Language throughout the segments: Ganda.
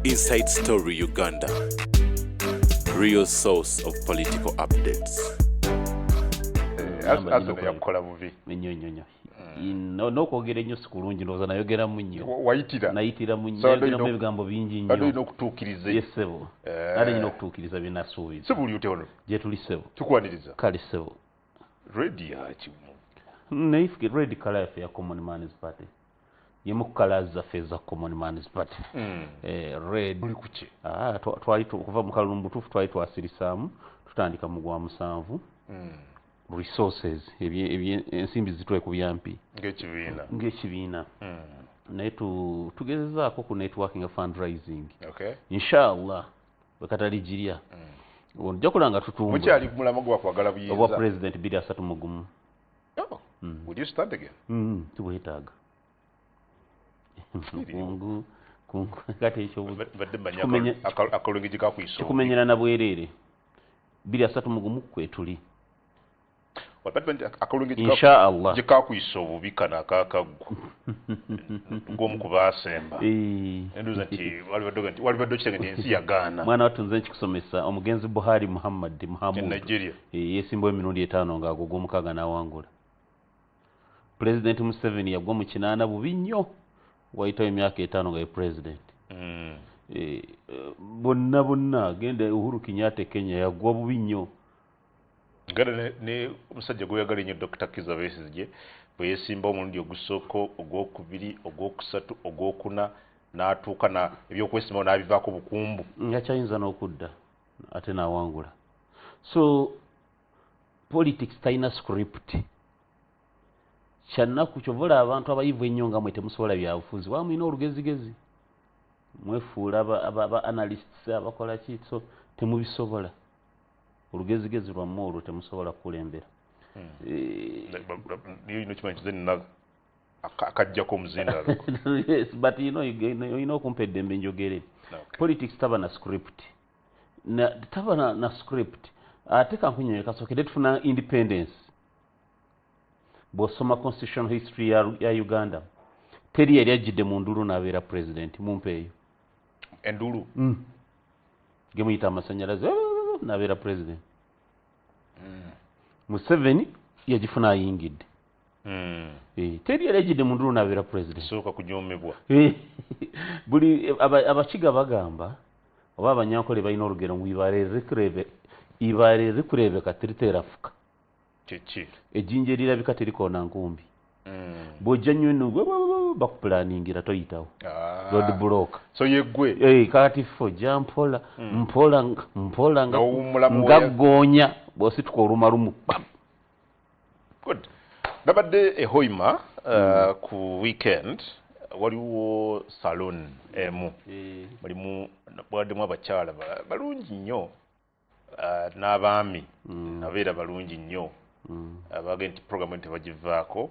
Inside Story Uganda, real source of political updates. Arsenal yakukola bubi. Nnyo nnyo nnyo. N'okwogera ennyo si kulungi, ndowooza nayogeramu nnyo. Wayitira. Nayitiramu nnyo. So, nayogeramu ebigambo bingi badde nnyo. Olina okutuukiriza. Yes ssebo. Ate nyina okutuukiriza bye nasuubiza. Si buli ute ono. Gye tuli ssebo. Tukwaniriza. Kale ssebo. Red yaki? Naye red colour yaffe ya Common Man's Party, yemu ku colours zaffe eza Common Man's Party. Red. Muli kuki? Ah, twali okuva mu kalulu, mu butuufu twali twasirisaamu, tutandika mu gwa 7. Resources, ensimbi zitwe ku byampi. Ng'ekibiina. Ng'ekibiina. Naye tugezezaako ku networking, fundraising. Inshallah bwe kataligirya ojja kulaba nga tutumbula. Mukyali ku mulamwa gwa kwagala buyinza? Obwa president 2031. Oh, will you stand again? Tubwetaaga. Kungu kungu kati ekyo Badde mmanyi akalungi gye kakuyisa obubi. Kikumenyera na bwereere. 2031 kwetuli. Badde mmanyi akalungi Inshallah. gye kakuyisa obubi kano akakaggwa gw'omu ku baasemba. Endowooza nti walibadde okitege nti ensi yagaana. Mwana wattu, nze nkikusomesa, omugenzi Buhari Muhammad Muhammad Nigeria. Yeesimbawo emirundi 5 ng'ago ogwomukaaga n'awangula. Pulezidenti Museveni yagwa mu 80 bubi nnyo, wayitawo emyaka 5 nga ye president. Bonna bonna genda, Uhuru Kenyatta e Kenya yagwa bubi nnyo. Ganda ne omusajja gweyagala ennyo, Dr. Kizza Besigye, bwe yeesimbawo omulundi ogusooka, ogwokubiri, ogwokusatu, ogwokuna, n'atuuka na ebyokwesimawo n'abivaako bukumbu. Nga kyayinza n'okudda ate n'awangula. So politics talina script. Kyannaku, kyova olaba abantu abayivu ennyo nga mwe temusobola byabufuzi, wa mulina olugezigezi, mwefuula aba analysts, abakola ki, so temubisobola. Olugezigezi lwammwe olwo temusobola kukulembera. Niyo ino kimanyi kize nina akajjako omuzindaalo. Yes, but you know, olina okumpa eddembe njogere. Politics taba na script, taba na script. Ate kankunyonyola, kasookedde tufuna independence, bw'osoma constitutional history ya Uganda, teri yali ajjidde mu ndulu n'abeera president. Mumpeeyo. Endulu? Gemuyita amasanyalaze n'abeera president. Museveni yagifuna ayingidde. Teri yali ajjidde mu ndulu n'abeera president. Sooka kunyomebwa. Buli abakiga bagamba oba abanyankole balina olugero ngu ibaale rikureebeka tiriteerafuka. Kyeki? Ejjinja erirabika terikoona nkumbi. Bw'ojja nnyo eno bakupulaningira toyitawo. Road block. So yeggwe. Kati ffe ojja mpola mpola mpola nga N'owummula nga ggoonya bw'osituka olumalumu. Good. Nabadde e Hoima ku weekend, waliwo salon emu mulimu bwaddemu abakyala balungi nnyo, n'abaami nabeera balungi nnyo. Abagenda nti program eno tebagivaako.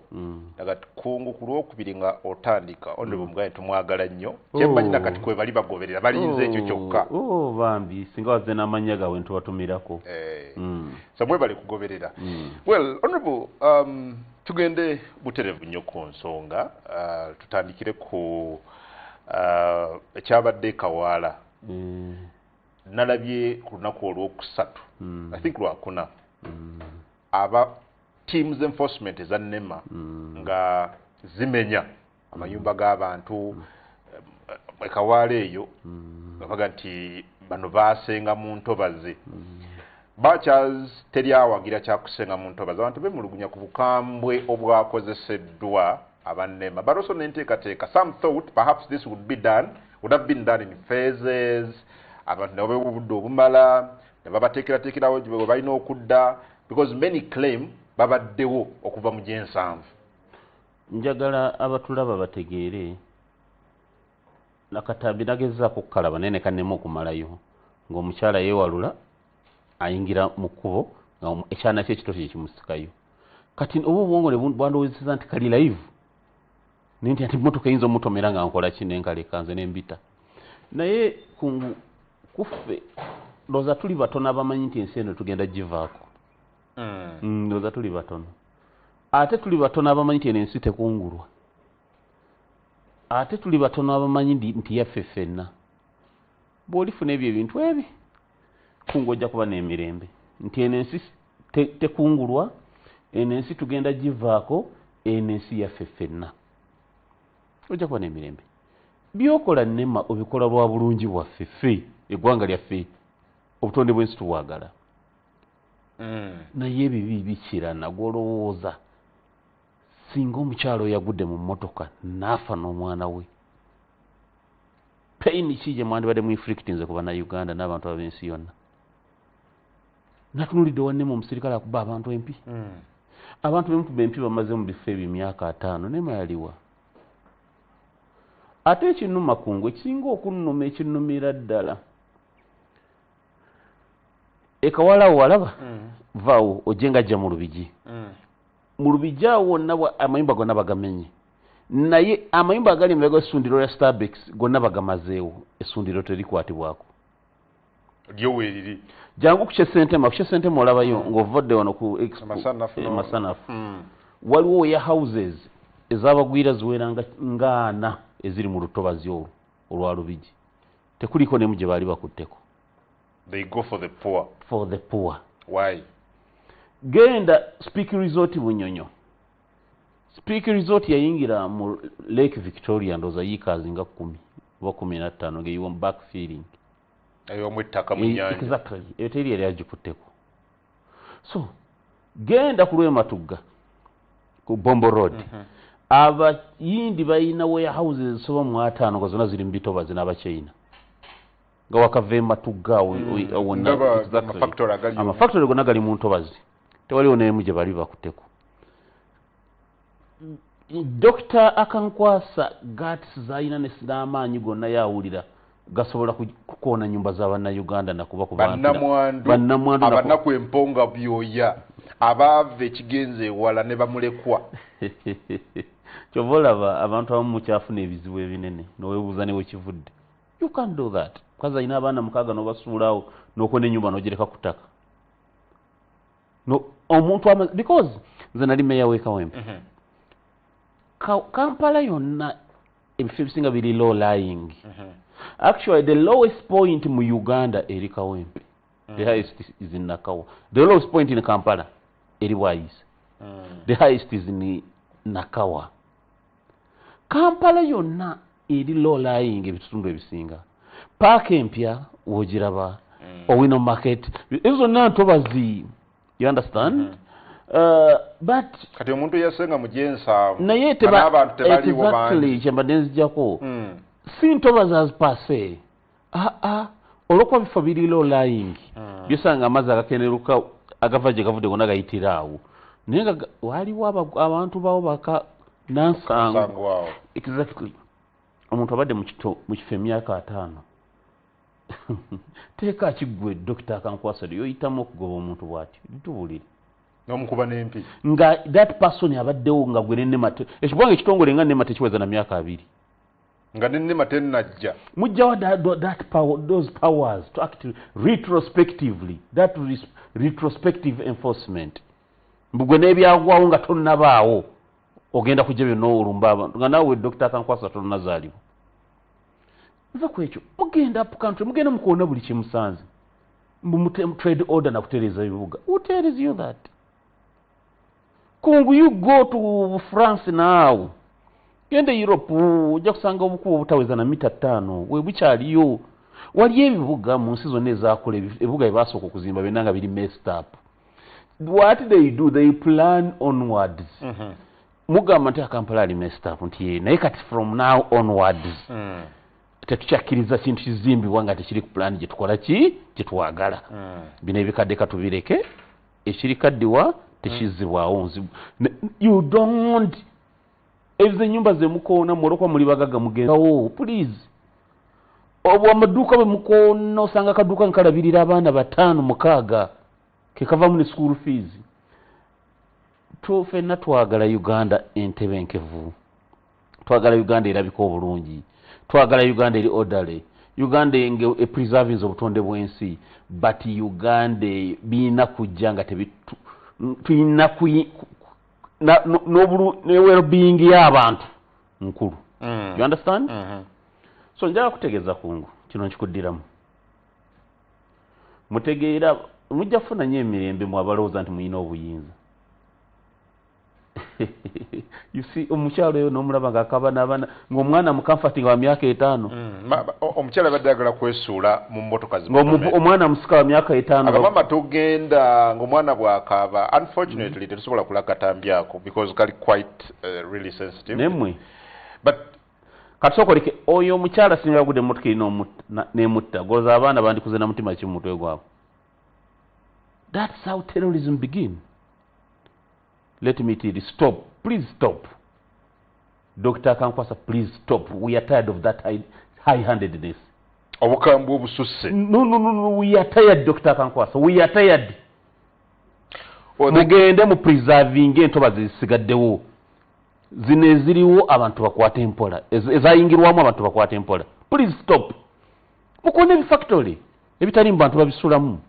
Agati kungu ku Lwokubiri nga otandika, honorable mugaye tumwagala nnyo. Kyemmanyi nakati kwe bali bagoberera balinze ekyo kyokka. Oh, bambi, singa wazze n'amannya gaabwe ntubatumirako. So mwebale kugoberera. Well, honorable, tugende buterevu nnyo ku nsonga. Tutandikire ku ekyabadde e Kawaala. Nalabye ku lunaku olwokusatu, I think Lwakuna, aba teams enforcement eza NEMA nga zimenya amayumba g'abantu ekawaala eyo, nga baga nti bano baasenga mu ntobazi. Bachas teri awagira kyakusenga mu ntobazi. Abantu bemulugunya ku bukambwe obwakozeseddwa abannema, but also n'enteekateeka. Some thought perhaps this would be done, would have been done in phases, abantu ne babewa obudde obumala ne babateekerateekerawo we balina okudda, because many claim babaddewo okuva mu gyensanvu. Njagala abatulaba bategeere, nakatambi nagezaako okukalaba naye nekannema okumalayo, ng'omukyala yeewalula ayingira mu kkubo nga ekyana kye ekito kye kimusikayo. Kati oba obwongo ne bwandowoozesa nti kali live, naye nti ati motoka eyinza omutomera nga nkola ki, nenkaleka nze nembita. Naye kungu kuffe ndowooza tuli batono abamanyi nti ensi eno tugenda givaako. Ndowooza tuli batono, ate tuli batono abamanyi nti eno ensi tekungulwa, ate tuli batono abamanyi nti yaffe ffenna. Bw'olifuna ebyo ebintu ebi, Kungu, ojja kuba n'emirembe nti eno ensi tekungulwa, eno ensi tugenda givaako, eno ensi yaffe ffenna. Ojja kuba n'emirembe. Byokola NEMA obikola lwa bulungi bwaffe ffe, eggwanga lyaffe, obutonde bw'ensi tubwagala. Naye ebibi bikirana. Gwolowooza singa omukyalo oyo yagudde mu mmotoka n'afa n'omwana we, pain ki gye mwandibadde mu inflictinze ku Bannayuganda n'abantu ab'ensi yonna? Natunulidde wannema, omusirikale akuba abantu empi. Abantu bemukuba empi bamaze mu bifo ebyo emyaka 50. NEMA yaliwa? Ate ekinnuma, Kungu, ekisinga okunnuma, ekinnumira ddala, ekawalawo walaba vaawo ojje nga ajja mu Lubigi. Mu Lubigi awo wonna amayumba gonna bagamenye, naye amayumba agali emabega w'essundiro lya Stabex gonna bagamazeewo, essundiro terikwatibwako. Lyo weeriri. Jangu ku Kyesentema, ku Kyesentema olabayo ng'ovudde wano ku Expo, Masanafu. Masanafu. Waliwo warehouses ez'abagwira ziwera nga ana eziri mu lutobazi olwo olwa Lubigi, tekuliko nemu gye baali bakutteko. They go for the poor. For the poor. Why? Genda Speke Resort Bunyonyo. Speke Resort yayingira mu Lake Victoria, ndowooza acres nga 10 oba 15, ng'eyiwa mu backfilling. Eyomu ettaka mu nnyanja. Exactly, eyo teri yali agikutteko. So genda ku Lwematugga ku Bombo Road. Abayindi balina warehouses ezisoba mu 50 nga zonna ziri mu bitobazi, n'Abachina nga wakava ematugga awo. Wonna. Ndaba Exactly. amafactory agali. Amafactory gonna gali mu ntobazi, tewaliwo n'emu gye bali bakutteko. Dr Akankwasa guts zalina n'amaanyi gonna yawulira gasobola kukoona nyumba z'Abannayuganda nakuba ku bantu Bannamwandu. Bannamwandu. Abanaku, emponga byoya, abaava ekigenza ewala ne bamulekwa. Kyova olaba abantu abamu mukyafuna ebizibu ebinene noweebuuza ne wekivudde. You can't do that. Mukazi alina abaana mukaaga n'obasuulaawo n'okona ennyumba n'ogireka ku ttaka. No, omuntu because nze nali meya w'e Kawempe. Kampala yonna ebifo ebisinga biri low lying. Actually, the lowest point mu Uganda eri Kawempe. The highest is in Nakawa. The lowest point in Kampala eri Bwaise. The highest is in Nakawa. Kampala yonna eri low lying ebitundu ebisinga. Paaka empya wogiraba, Owino Market, ezo zonna ntobazi, you understand? But Kati omuntu yasenga mu gyensanvu naye n'abantu tebaliwo exactly bangi. Kyembadde nzijjako, si ntobazi as per se, aa, olwokuba bifo biri low lying, byosanga amazzi agakeneruka agava gye gavudde gonna gayitira awo, naye nga waliwo abantu bawo baka nansango. Nsango awo. Exactly. Omuntu abadde mu kifo emyaka 50, teeka kiggwe. Dokita Akankwasa yoyitamu okugoba omuntu bw'ati, tubuulire. N'omukuba n'empi. Nga that person abaddewo nga gwe nenema, ekibwanga ekitongole nga NEMA tekiweza na myaka 20. Nga nenema tennajja. Mujjawa that power, those powers to act retrospectively, that retrospective enforcement, mbugwe n'ebyagwawo nga tonnabaawo ogenda kujja byonna olumba abantu nga naawe Dr Akankwasa tonnazaalibwa. Nva ku ekyo, mugenda up country, mugenda mukoona buli kyemusanze. Mbu trade order nakutereeza ebibuga. Who tells you that? Kungu, you go to France now, genda Europe, ojja kusanga obukubo obutaweza na mita 5 we bukyaliyo. Waliyo ebibuga mu nsi zonna ezakola, ebibuga bye basooka okuzimba byonna nga biri messed up. What they do, they plan onwards. Mugamba nti Akampala ali messed up, nti ye, naye kati from now onwards tetukyakkiriza kintu kizimbibwa nga tekiri ku plan gye tukola ki gye twagala. Bino ebikadde katubireke, ekirikaddiwa tekizzibwawo. Nzibu. You don't, ezo ennyumba zemukoona mmwe olwokuba muli bagagga mugendawo, please. Obwo amaduuka bwe mukoona, osanga akaduuka nkalabirira abaana bataano mukaaga, kekavamu ne school fees. Ffenna twagala Uganda entebenkevu, twagala Uganda erabika obulungi, twagala Uganda eri orderly, Uganda epreservinze obutonde bw'ensi, but Uganda birina kujja nga tulina ne wellbeing y'abantu nkulu. You understand? So njagala kutegeeza, Kungu, kino nkikuddiramu. Mutegeera mujja kufuna nnyo emirembe mwe abalowooza nti mulina obuyinza. You see, omukyalo oyo n'omulaba ng'akaaba n'abaana, ng'omwana mu comfort nga wa myaka 5. Omukyala abadde ayagala kwesuula mu mmotoka. Omwana musika wa myaka 5. Abamama togenda, ng'omwana bw'akaaba. Unfortunately tetusobola kulakatambyako because kali quite really sensitive. Nemmwe. But katusookoleke oyo omukyala singa yagudde emmotoka erina n'emutta, goza abaana bandikuze na mutima ki mu mutwe gwabwe? That's how terrorism begin. Let me tell you, stop, please stop. Dr. Akankwasa, please stop. We are tired of that high-handedness. Obukambwe obususse. No, no, no, no, we are tired, Dr. Akankwasa. We are tired. Mugende mu preserving entobazi zisigaddewo. Zino eziriwo abantu bakwate empola. Ezayingirwamu abantu bakwate empola. Please stop. Mukone ebifactory ebitali mu bantu babisulamu.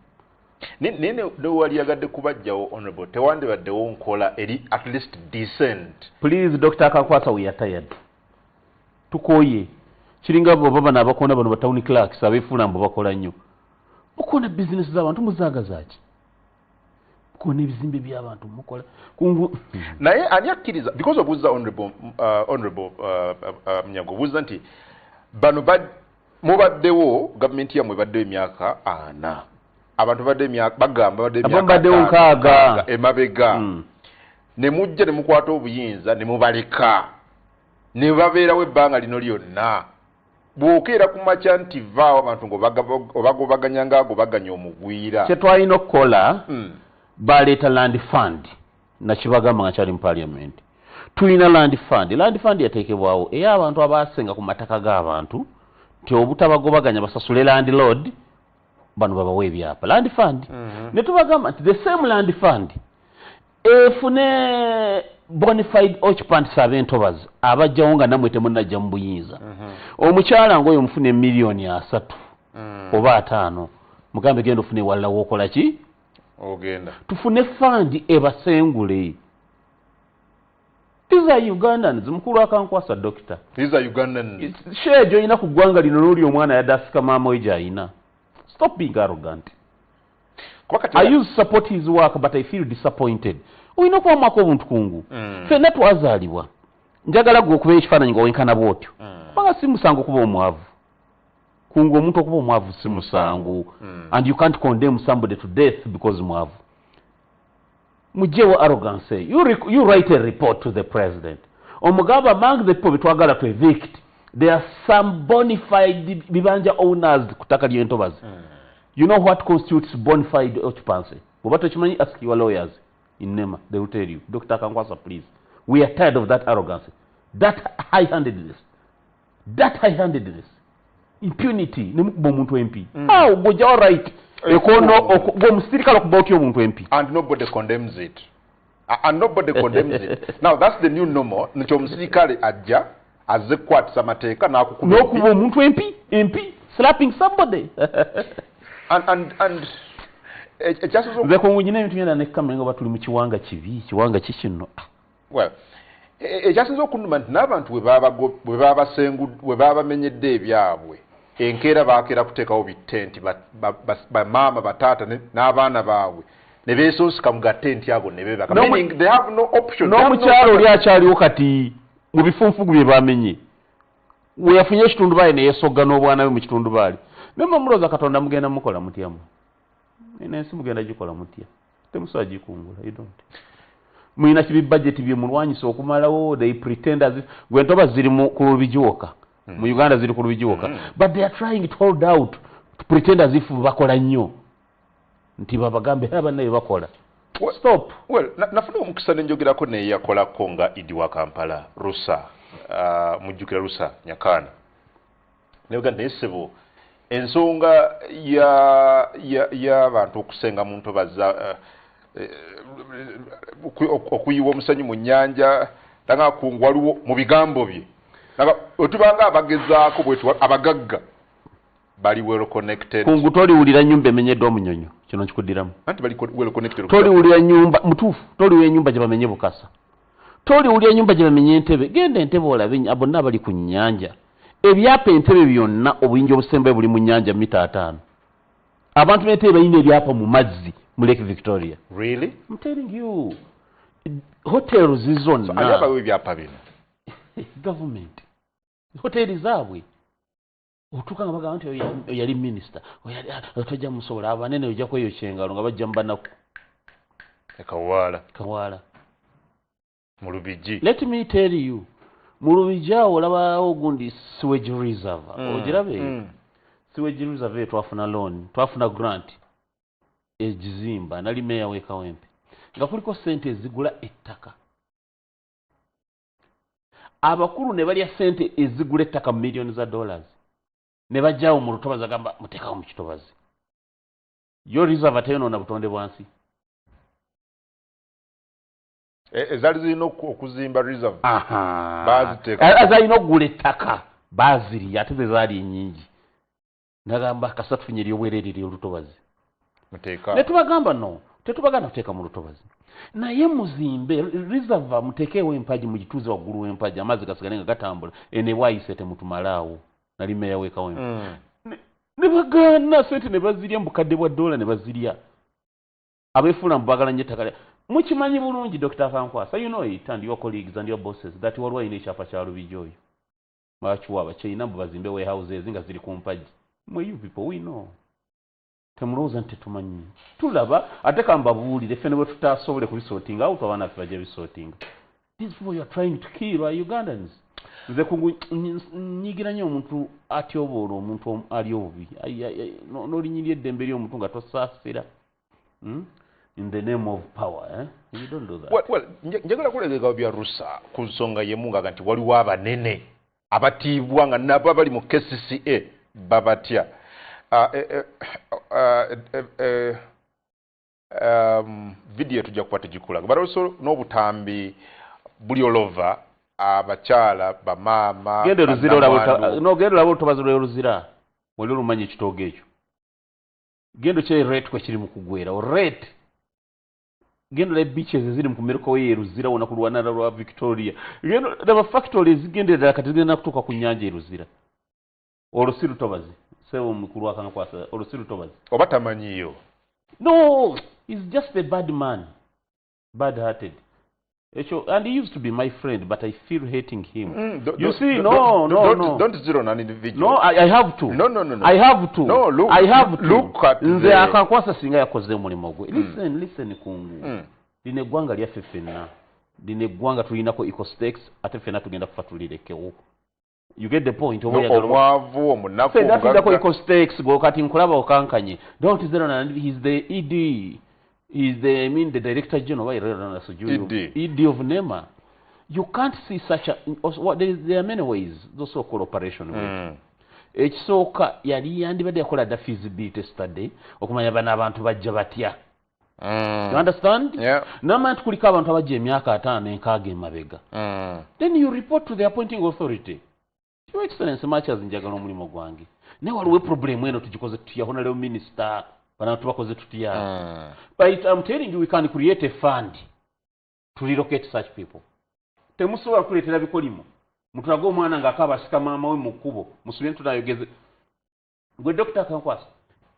Naye newali yagadde kubajjawo, honorable, tewandibaddewo nkola eri at least decent? Please, Dr. Akankwasa, we are tired. Tukooye. Kiringa oba bano abakoona bano ba town clerks abeefuula mbu bakola nnyo. Mukoona bizinesi z'abantu muzaagazaaki? Mukoona ebizimbe by'abantu mukola kungu. Naye ani akkiriza? Because obuuza honorable Munyago, obuuza nti bano mubaddewo, gavumenti yammwe ebaddewo emyaka 40, abantu badde emyaka, bagamba badde Abamu baddewo emyaka 60. Emabega. Ne mujja ne mukwata obuyinza ne mubaleka ne babeerawo ebbanga lino lyonna. Bw'okeera ku makya nti vaawo, abantu ng'obagobaganya ng'agobaganya omugwira. Kye twalina okukola, baleeta land fund, nakibagamba nga kyali mu parliament. Tulina land fund. Land fund yateekebwawo ey'abantu abaasenga ku mataka g'abantu, nti obutabagobaganya basasule landlord, bano babawe ebyapa. Land fund. Ne tubagamba nti the same land fund efune bonafide occupants ab'entobazi abajjawo nga nammwe temunnajja mu buyinza. Omukyala ng'oyo mufune 30 million oba 50, mugambe genda ofune ewalala wookola ki. Ogenda. Tufune fund ebasengule. These are Ugandans. Mukulu Akankwasa, doctor. These are Ugandans. Share gy'olina ku ggwanga lino n'oli omwana yadde asika maama we gy'ayina. Stop being arrogant. Kuba kati I used to support his work, but I feel disappointed. Olina okubamwako obuntu kungu. Ffenna twazaalibwa. Njagala gwe okuba ekifaananyi nga wenkana bw'otyo. Kubanga si musango okuba omwavu. Kungu, omuntu okuba omwavu si musango. And you can't condemn somebody to death because mwavu. Mugyewo arrogance eyo. You write a report to the president. Omugamba among the people betwagala to evict, there are some bonafide bibanja owners ku ttaka ly'entobazi. You know what constitutes bonafide occupancy? Bw'oba tokimanyi, ask your lawyers in NEMA, they will tell you. Dr. Akankwasa, please. We are tired of that arrogance, that high-handedness, that high-handedness, impunity, ne mukuba omuntu empi. Awo gw'ojjawo right ekono gwe omusirikale okuba otya omuntu empi? And nobody condemns it. And nobody condemns it. Now that's the new normal, nti omusirikale ajja azze kukwatisa amateeka n'akukuba empi. N'okuba omuntu empi, empi, slapping somebody. And ekyasoose Nze kungu nyina ebintu byonna nekkamera nga oba tuli mu kiwanga kibi, kiwanga ki kino? Well, ekyasinze okunnuma nti n'abantu bwe babamenyedde ebyabwe, enkeera bakeera kuteekawo bitenti, bamaama, bataata n'abaana baabwe ne beesonseka mu gatenti ago ne beebaka. Meaning they have no option. They have no N'omukyalo oli akyaliwo kati mu bifunfugu bye bamenye, we yafunye ekitundubaali ne yeesogga n'obwana bwe mu kitundubaali. Naye mwe mulowooza Katonda mugenda mukola mutyamu? Ensi mugenda gikola mutya? Temusobola gikungula. You don't. Mulina kibi budget bye mulwanyisa okumalawo. They pretend as if gwe entoba ziri ku Lubigi wokka mu Uganda, ziri ku Lubigi wokka. But they are trying to hold out to pretend as if bakola nnyo, nti babagambe abannaye bakola. Stop. Well, nafuna omukisa ne njogerako neyakolako nga ED wa Kampala, Rusa, mujjukira Rusa Nyakaana, nebuga naye ssebo, ensonga y'abantu okusenga mu ntobazi, okuyiwa omusenyu mu nnyanja, tanga kungu waliwo mu bigambo bye otubanga abagezaako bwetu abagagga bali well connected. Kungu, toliwulira nyumba emenyeddwa omunyonyo. Kino nkikuddiramu. Anti bali well connected. Toliwulira nyumba mutuufu, toliwulira nyumba gye bamenye Bukasa, toliwulira nyumba gye bamenye Entebe. Genda Entebe olabe bonna bali ku nnyanja. Ebyapa Entebe byonna, obuyinja obusembayo buli mu nnyanja mita 50. Abantu b'Entebbe balina ebyapa mu mazzi mu Lake Victoria. Really? I'm telling you, hotels So, ani zonna abawa ebyapa bino? Government hoteri zaabwe, otuuka nga bagamba nti oyo yali minisita, tojja musobola, abanene ojja kweyokya engalo nga bajja mu banaku. Ekawaala. Kawaala. Mu Lubigi. Let me tell you, mu Lubigi awo olabawo gundi sewage reserve. Ogiraba eyo? Mm. Sewage reserve eyo twafuna loan, twafuna grant egizimba. Nali meeya w'e Kawempe nga kuliko sente ezigula ettaka. Abakulu ne balya sente ezigula ettaka mu miliyoni za dollars ne bajjawo mu lutobazi, agamba muteekawo mu kitobazi. Yo reserve teyonoona butonde bwansi? Ezaali zirina okuzimba reserve. Aha. Baaziteeka. Azalina okugula ettaka baazirya, ate ze zaali ennyingi. Nagamba kasita tufunye eryobwereere eryolutobazi Muteeka. Ne tubagamba no, tetubagamba kuteeka mu lutobazi, naye muzimbe reserve, muteekeewo empagi, mugituuze waggulu w'empagi, amazzi gasigale nga gatambula eno ebwayise, temutumalaawo. Nali meeya w'e Kawempe. Ne bagaana, sente ne bazirya mu bukadde bwa dola ne bazirya. Abeefuula mbu baagala nnyo ettaka mukimanyi bulungi. Dr Kankwasa, you know it, and your colleagues and your bosses, that waliwo alina ekyapa kya Lubigi oyo bakiwa Abachina mbu bazimbe warehouses nga ziri ku mpagi. Mwe, you people, we know. Temulowooza nti tetumanyi, tulaba. Ate kambabuulire, ffe ne bwe tutasobole kubisortinga out, abaana ffe bajja bisortinga. These people you are trying to kill are Ugandans. Nze kungu nyigira nnyo omuntu atyoboola omuntu ali obubi. Ai, ai, ai, n'olinyirya eddembe ly'omuntu nga tosaasira. In the name of power, eh? You don't do that. Well, njagala kulega ebigabo bya Rusa ku nsonga yemu nga nti waliwo abanene abatiibwa nga nabo abali mu KCCA babatya. Video tujja kuba tugikulaga, but also n'obutambi buli olova abakyala, bamaama, Genda Luzira olaba bannamwandu. No, genda olaba olutobazi lw'e Luzira, wali olumanyi ekitoogo ekyo. Genda okye rate kwe kiri mu kugwera rate. Genda olaba beaches eziri mu kumeruka we Luzira wona ku lwanala lwa Victoria. Genda laba factory ezigenda ddala kati zigenda kutuuka ku nnyanja e Luzira. Olwo si lutobazi, sebo mukulu Akankwasa? Olwo si lutobazi? Oba tamanyiyo? No, he's just a bad man, bad hearted ekyo, and he used to be my friend, but I feel hating him. You see, no, no, no. Don't zero on an individual. No, I have to. No. I have to. No, look- I have to. look at Nze Akankwasa singa yakoze omulimu gwe. Listen, listen, kungu. Lino eggwanga lyaffe ffenna. Lino eggwanga tulinako equal stakes, ate ffenna tugenda kufa tulirekewo. You get the point? Oba No, oyagala omwavu, omunaku, ffenna tulinako omugagga. equal stakes. Gwe kati nkulaba okankanye. Don't zero na, he's the ED. He's the, I mean, the director general, why ED. ED of NEMA. You can't see such a, also, what, there are many ways those so-called operation. Ekisooka, yali yandibadde yakola dda feasibility study okumanya bano abantu bajja batya. You understand? Yeah. Namanya nti kuliko abantu abajja emyaka 50, 60 emabega. Then you report to the appointing authority, "Your Excellency, much as njagala omulimu gwange, naye waliwo problem eno, tugikoze tutya? Honorable minister, bano tubakoze tutya?" But I'm telling you, we can create a fund to relocate such people. Temusobola kuleetera bikolimo mutulage omwana ng'akaaba asika maama we mu kkubo, musubire tunayogeze. Gwe Dr Kankwasa,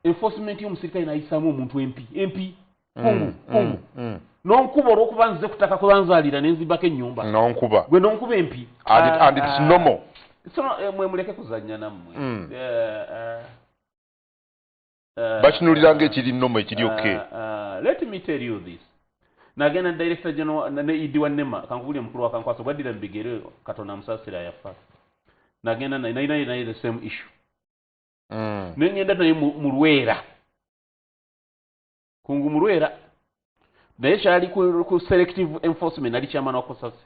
enforcement y'omusirikale nayisaamu omuntu empi empi, kungu kungu, n'onkuba olw'okuba nzize ku ttaka kwe banzaalira ne nzimbako ennyumba. Nonkuba. Gwe n'onkuba empi. And it's normal. So, mwe muleke kuzannya nammwe. Bakinuulira ng'ekiri normal, ekiri okay. Let me tell you this. Nagenda director general ne ED wa NEMA. Kankubulye mukulu wa Kankwasa gwaddira mu bigere, Katonda amusaasira, yafa. Nagenda naye, nalina naye the same issue. Nengenda naye mu Lwera, kungu mu Lwera, naye kyali ku selective enforcement. Nali chairman wa COSASE.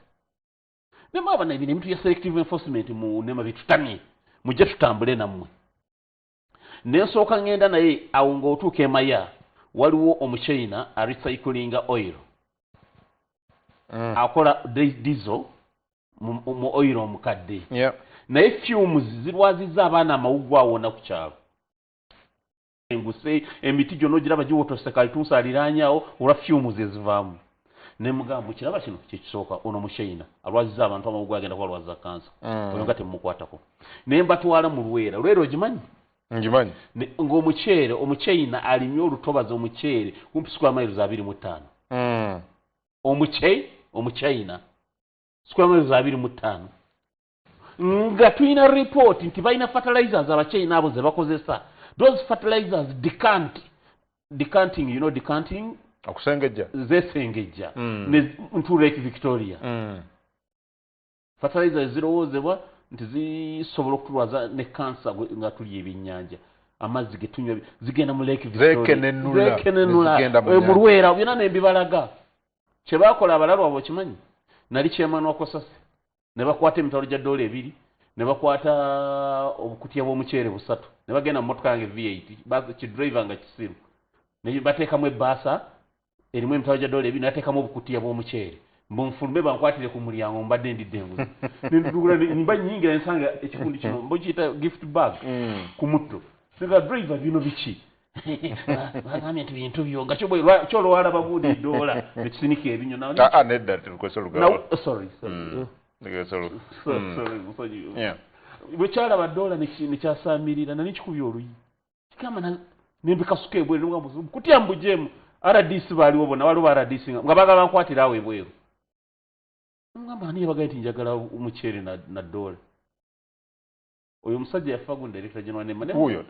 Nemaba na bino ebintu bya selective enforcement mu NEMA bitutamye, mujje tutambule nammwe. Nensooka ngenda naye awo ng'otuuka emaya, waliwo Omuchina arecyclinga oil. Akola diesel mu oil omukadde. Naye fumes zirwazizza abaana amawuggwe awona ku kyalo. Enguse emiti gyonna ogiraba giwotose, kalitunsi aliraanyawo olwa fumes ezivaamu. Nemugamba, mukiraba kino kyekisooka, ono Muchina alwazizza abantu amawuggwe, agenda kubalwaza kansa. Oyo nga temumukwatako. Naye mbatwala mu Lwera. Lwera ogimanyi? Ngimanyi. Ng'omuceere omuchina alimye olutobazi omuceere kumpi square miles 25. Omuchina square miles 25. Nga tulina report nti balina fertilizers abachina abo ze bakozesa. Those fertilizers decanting, you know decanting? Okusengejja. Zesengejja. Ntu Lake Victoria. Fertilizers zirowoozebwa nti zisobola okutulwaza ne kansa nga tulya ebyennyanja. Amazzi ge tunywa zigenda mu Lake Victoria. Zeekenenula. Mu Lwera byonna ne mbibalaga. Kye baakola abalalu abo okimanyi? Nali chairman wa Kosase. Ne bakwata emitwalo gya $2, ne bakwata obukutiya bw'omuceere 3, ne bagenda mu mmotoka yange V8, kidriver nga kisiru. Ne bateekamu ebbaasa erimu emitwalo gya $2, ne bateekamu obukutiya bw'omuceere. Mbunfulume bankwatire ku mulyango mbadde ndidde enguzi. Ne mba nnyingira nsanga ekikundi kino mbukiyita gift bag ku mutto. Nga driver bino biki? Bagambye nti bintu byo nga kyolwalaba gundi dola ne kisinika ebinyo. Nedda tukozesa olugalo. Sorry. Bwe kyalaba dola ne kyasaamirira nani kikubye oluyi. Kigamba nembikasuka ebweru nga kutya mbujeemu. RDC baaliwo bonna, waliwo RDC nga baagala bankwatira awo ebweru. Ngamba ani yabagaye nti njagala omuceere na dola. Oyo omusajja yafa gundi Director General Nema. Oyo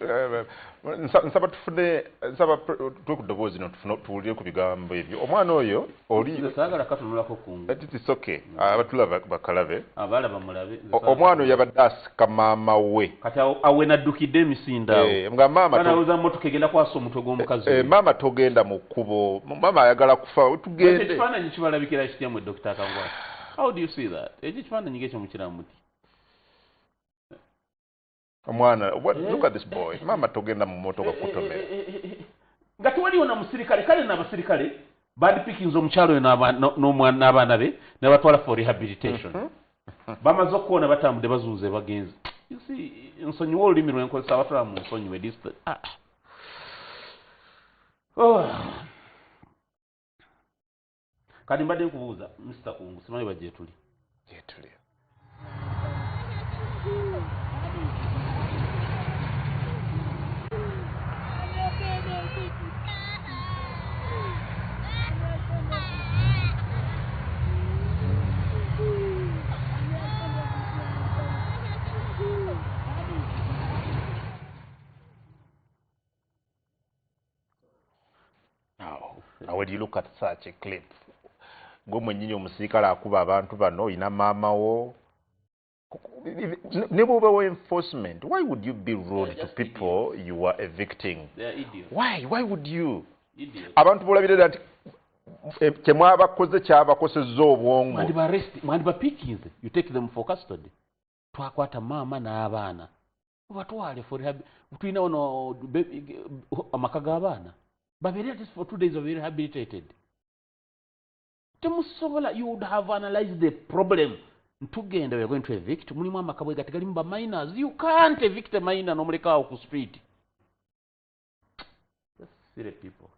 nsaba tufune, nsaba tuwe ku ddoboozi no tuwulire ku bigambo ebyo. Omwana oyo oli saagala katunulako kungu. It is okay. Abatulaba bakalabe. Abalaba mulabe. Omwana oyo yabadde asika maama we. Kati awe naddukidde emisinde awo. Nga maama alowooza mmotoka egenda kwasa omutwe gw'omukazi. Maama togenda mu kkubo. Maama ayagala kufa. Tugende. Ekifaananyi kibalabikira kitya mmwe Dr. Kangwata? How do you see that? Ekyo ekifaananyi ng'ekyo mukiramu muti? Omwana, look at this boy. Mama togenda mu mmotoka kutomera. Nga tewaliwo na musirikale, kale n'abasirikale bandipikinze omukyalo oyo n'abaana be ne batwala for rehabilitation. Bamaze okuwona batambudde bazunze bagenze. You see, nsonyiwa olulimi lwe nkozesa abatwala mu nsonyiwe this. Oh. Kati mbadde nkubuuza Mr. Kungu, simanyi bajje tuli. Gyetuli. Now, when you look at such a clip, gwe mwennyini omusirikale akuba abantu bano, oyina maama wo. Ne bw'oba wa enforcement, why would you be rude to people you are evicting? They are idiots. Why? Why would you? Idiots. Abantu b'olabirira nti kyemwabakoze kyabakosezza obwongo. Mwandibapikinze, you take them for custody. Twakwata maama n'abaana. Obatwale for rehab. Tulina wano amaka g'abaana. Babeere at least for 2 days babeere rehabilitated. Temusobola, you would have analyzed the problem. Ntugenda, we are going to evict. Mulimu amaka bwe gati galimu ba minors. You can't evict a minor n'omuleka awo ku street. Just silly people.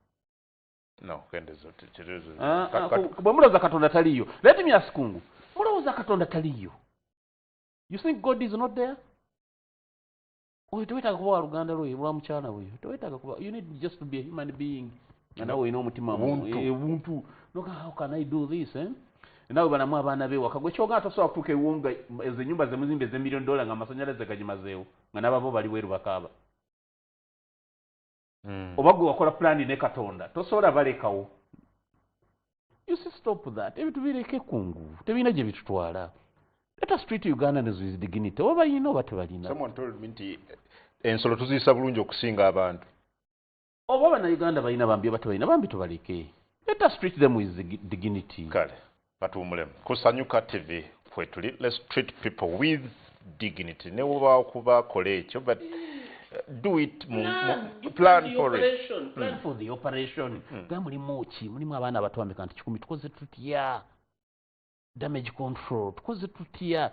No, bwe mulowooza Katonda taliiyo. Let me ask Kungu. Mulowooza Katonda taliiyo? You think God is not there? Oyo tewetaaga kuba wa luganda lwe lwa mukyala we. Tewetaaga kuba, you need just to be a human being. Nga nawe olina omutima buntu. Look, how can I do this, eh? Nawe banamu abaana be waka. Gwe kyogamba tosobola kutuuka ewuwo nga ezo ennyumba ze muzimba ez'e $1 million nga amasannyalaze gagimazeewo nga n'ababo bali bweru bakaaba. Oba gwe wakola pulaani ne Katonda tosobola balekawo. You see, stop that. Ebintu bireke kungu. Tebirina gye bitutwala. Let us treat Ugandans with dignity. Oba balina oba tebalina. Someone told me nti ensolo tuziyisa bulungi okusinga abantu. Oba bannayuganda balina bambi oba tebalina bambi tubaleke. Let us treat them with dignity. Kale, batuwummulemu. Ku Sanyuka TV kwetuli. Let's treat people with dignity. Ne bw'oba kuba kola ekyo, but do it, plan for it. Plan for the operation. Ga mulimu ki? Mulimu abaana abato bameka nti 10 tukoze tutya? Damage control tukoze tutya?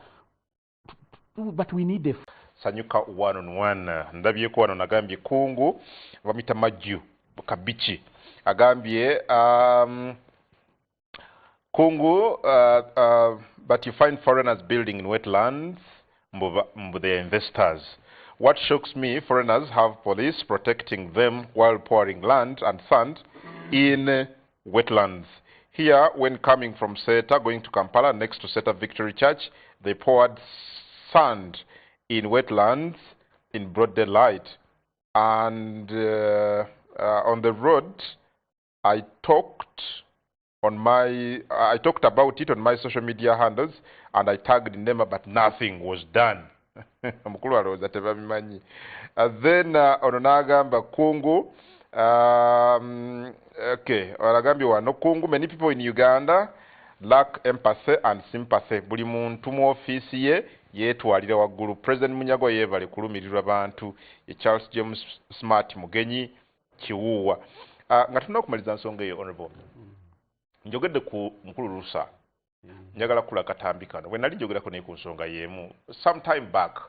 But we need a Sanyuka one on one. Ndabyeko wano nagambye Kungu bamuyita Maju Kabichi agambye Kungu but you find foreigners building in wetlands mbu they are investors. What shocks me, foreigners have police protecting them while pouring land and sand in wetlands. Here, when coming from Seeta, going to Kampala, next to Seeta Victory Church, they poured sand in wetlands in broad daylight. And on the road, I talked about it on my social media handles, and I tagged NEMA, but nothing was done. Mukulu alowooza tebabimanyi. Then ono n'agamba Kungu, okay, alagambye wano Kungu, many people in Uganda lack empathy and sympathy. Buli muntu mu ofiisi ye yeetwalira waggulu. President Munyagwa yeebale kulumirirwa bantu. Ye Charles James Smart Mugenyi Kiwuwa. Nga tulina okumaliriza nsonga eyo, Honorable, njogedde ku mukulu Lusa, njagala kula katambi kano. Bwe nali njogerako naye ku nsonga y'emu some time back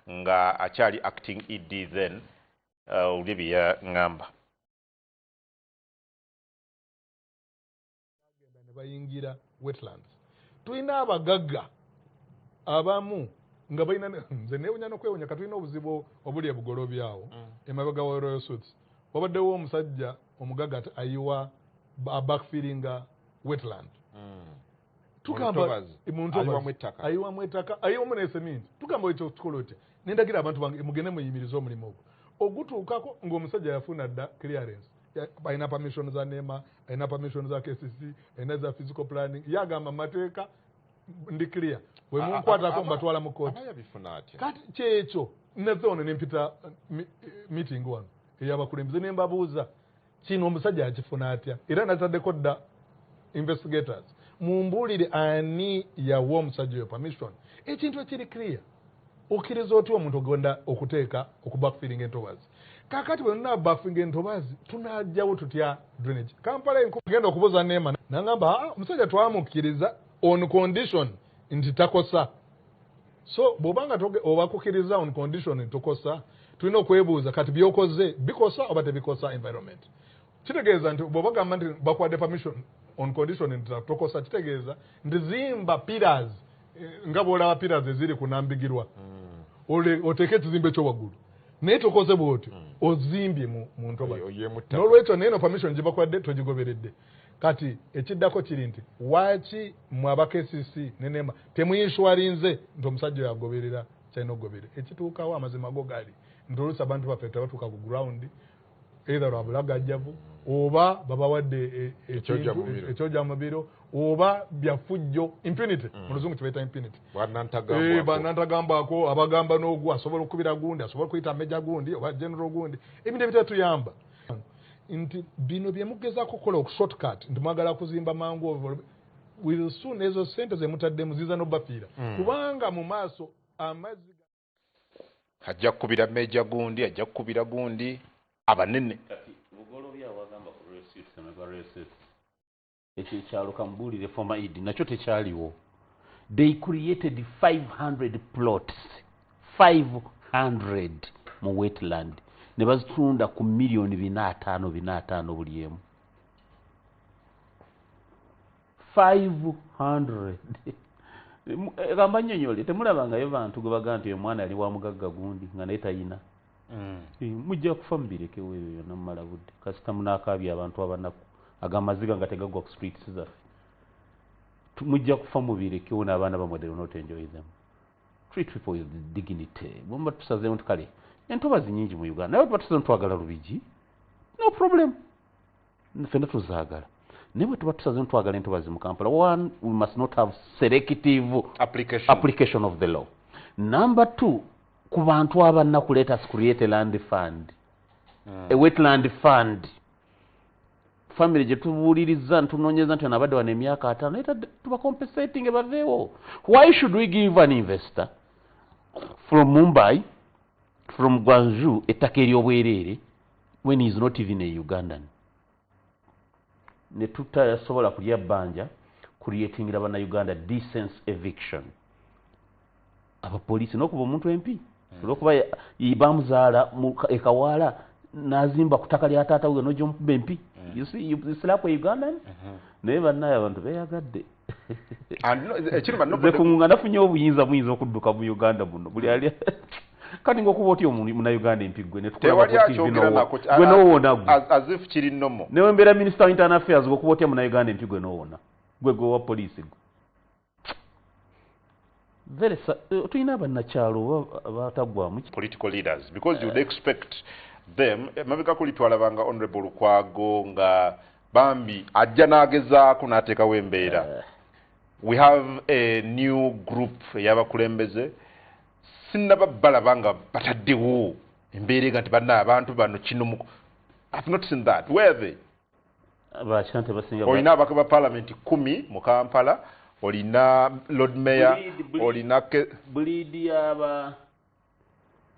nga akyali acting ED, then oli bye yaŋŋamba. Ne bayingira wetlands. Tulina abagagga abamu nga balina, nze neewunya n'okwewunya, katulina obuzibu obuli ebugolobi awo emabega wa Royal Suites. Wabaddewo omusajja omugagga ate ayiwa backfillinga wetland. Tugamba Mu ntobazi. Ayiwamu ettaka. Ayiwamu ettaka, ayiwamu n'eseminti. Tugamba ekyo tukola otya? Nendagira abantu bange mugende muyimirize omulimu ogwo. Ogutuukako ng'omusajja yafuna dda clearance. Alina permission za NEMA, alina permission za KCC, alina za physical planning. Ye agamba mateeka ndi clear. Bwe munkwatako mbatwala mu kooti. Aba yabifuna atya? Kati kyekyo neze ono ne mpita meeting wano ey'abakulembeze ne mbabuuza kino omusajja yakifuna atya, era nataddeko dda investigators mumbuulire ani yawa omusajja oyo permission. Ekintu ekiri clear, okkiriza otya omuntu ogenda okuteeka okubackfilling entobazi? Kaakati bwe tuna backfilling entobazi tunajjawo tutya drainage? Kampala genda okubuuza NEMA, nangamba omusajja twamukkiriza on condition nti takosa. So bw'obanga obakukkiriza on condition nti tokosa, tulina okwebuuza kati byokoze bikosa oba tebikosa environment. Kitegeeza nti bw'oba gamba nti bakuwadde permission on condition nti tokosa, kitegeeza nti zimba pillars, nga bw'olaba pillars eziri ku Nambigirwa, oteeke ekizimbe kyo waggulu, naye tokoze bw'otyo, ozimbye mu ntobazi. N'olwekyo naye no permission gye bakuwadde togigoberedde. Kati ekiddako kiri nti waaki mwe aba KCC ne NEMA temuyinsuwalinze nti omusajja oyo agoberera kyalina okugoberera? Ekituukawo amazima go gali nti oluusi abantu baffe tebatuuka ku ground, either lwa bulagajjavu oba babawadde ekyoja mu biro oba byafujjo, impunity, mu luzungu kibayita impunity. Bannantagambwako abagamba n'ogwo asobola okukubira gundi, asobola okuyita meja gundi oba general gundi, ebintu ebitatuyamba. Nti bino bye mugezaako okukola okushortcut nti mwagala kuzimba mangu, will soon ezo sente ze mutaddemu ziza n'obafiira, kubanga mu maaso amazzi ajja kukubira meja gundi, ajja kukubira gundi abanene. Bugolobi awagamba ku Royal Suites, emabega Royal Suites, ekyo ekyalo kambuulire former ED nakyo tekyaliwo. They created 500 plots, 500 mu wetland, ne bazitunda ku miliyoni 450 450 buli emu. 500. Gamba nnyonnyole, temulabangayo bantu gwe baga nti omwana yali wa mugagga gundi nga naye tayina. Mujja kufa mubirekewo ebyo byonna mumala budde, kasita munaakaabya abantu abanaku agamaziga nga tegaggwa ku streets zaffe. Mujja kufa mubirekewo n'abaana bammwe, they will not enjoy them. Treat people with dignity. Bwe tusazeewo nti kale entobazi nnyingi mu Uganda, naye tuba tusazeewo twagala Lubigi, no problem, ffenna tuzaagala. Naye bwe tuba tusazeewo twagala entobazi mu Kampala, one, we must not have selective application of the law. Number two, ku bantu abanaku, let us create a land fund, a wetland fund. Family gye tubuuliriza ntunoonyeza nti abadde wano emyaka 50, naye tuba compensating baveewo. Why should we give an investor from Mumbai, from Guangzhou, ettaka ery'obwereere when he is not even a Ugandan? Ne tutasobola kulya bbanja creatingira bannayuganda decent eviction. Abapoliisi n'okuba omuntu empi olwokuba bamuzaala ekawaala n'azimba ku ttaka lya taata we n'ojja omukuba empi. You see, you slap a Ugandan. Naye bannaye abantu beeyagadde. Nze kunga nafunye obuyinza, muyinza okudduka mu Uganda muno buli ali Kati ng'okuba otya Munnayuganda empi gwe ne Tewali tukulaba ku TV akyogera nako. Gwe n'owona gwe. As if kiri normal. Newe mbeera minister wa internal affairs, ng'okuba otya Munnayuganda empi gwe n'owona, gwe gwe wa poliisi gwe. Tulina abannakyalo oba bataggwamu. Political leaders, because you'd expect them. Mabega kuli twalabanga Honorable Lukwago nga bambi ajja n'agezaako n'ateekawo embeera. We have a new group ey'abakulembeze, sinnaba balaba nga bataddewo embeera ega nti banna abantu bano kino I've not seen that. Where are they? Bakira nti basinga Olina ababaka ba parliament 10 mu Kampala, olina Lord Mayor, olina Breed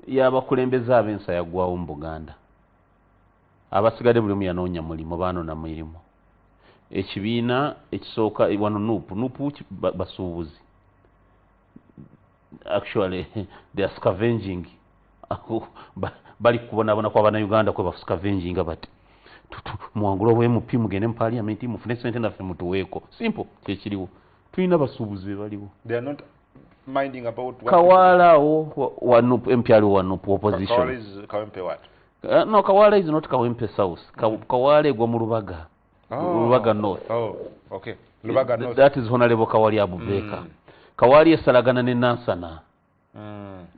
y'abakulembeze ab'ensa yaggwawo mu Buganda. Abasigadde buli omu yanoonya mulimu, baanona mirimu. Ekibiina ekisooka wano NUP, NUP basuubuzi. Actually they are scavenging. Bali kubonaabona kwa Bannayuganda kwe bascavenginga bati muwangule obwa MP, mugende mu parliament mufune sente naffe mutuweeko. Simple, kyekiriwo. Tulina abasuubuzi be baliwo. They are not minding about what Kawaala awo wa NUP, MP aliwo wa NUP opposition. Kawaala is Kawempe what? No, Kawaala is not Kawempe South. Kawaala egwa mu Lubaga. Oh. Lubaga North. Oh, okay. Lubaga North. That is Honorable Kawali Abubeka. Kawali esalagana ne Nansana.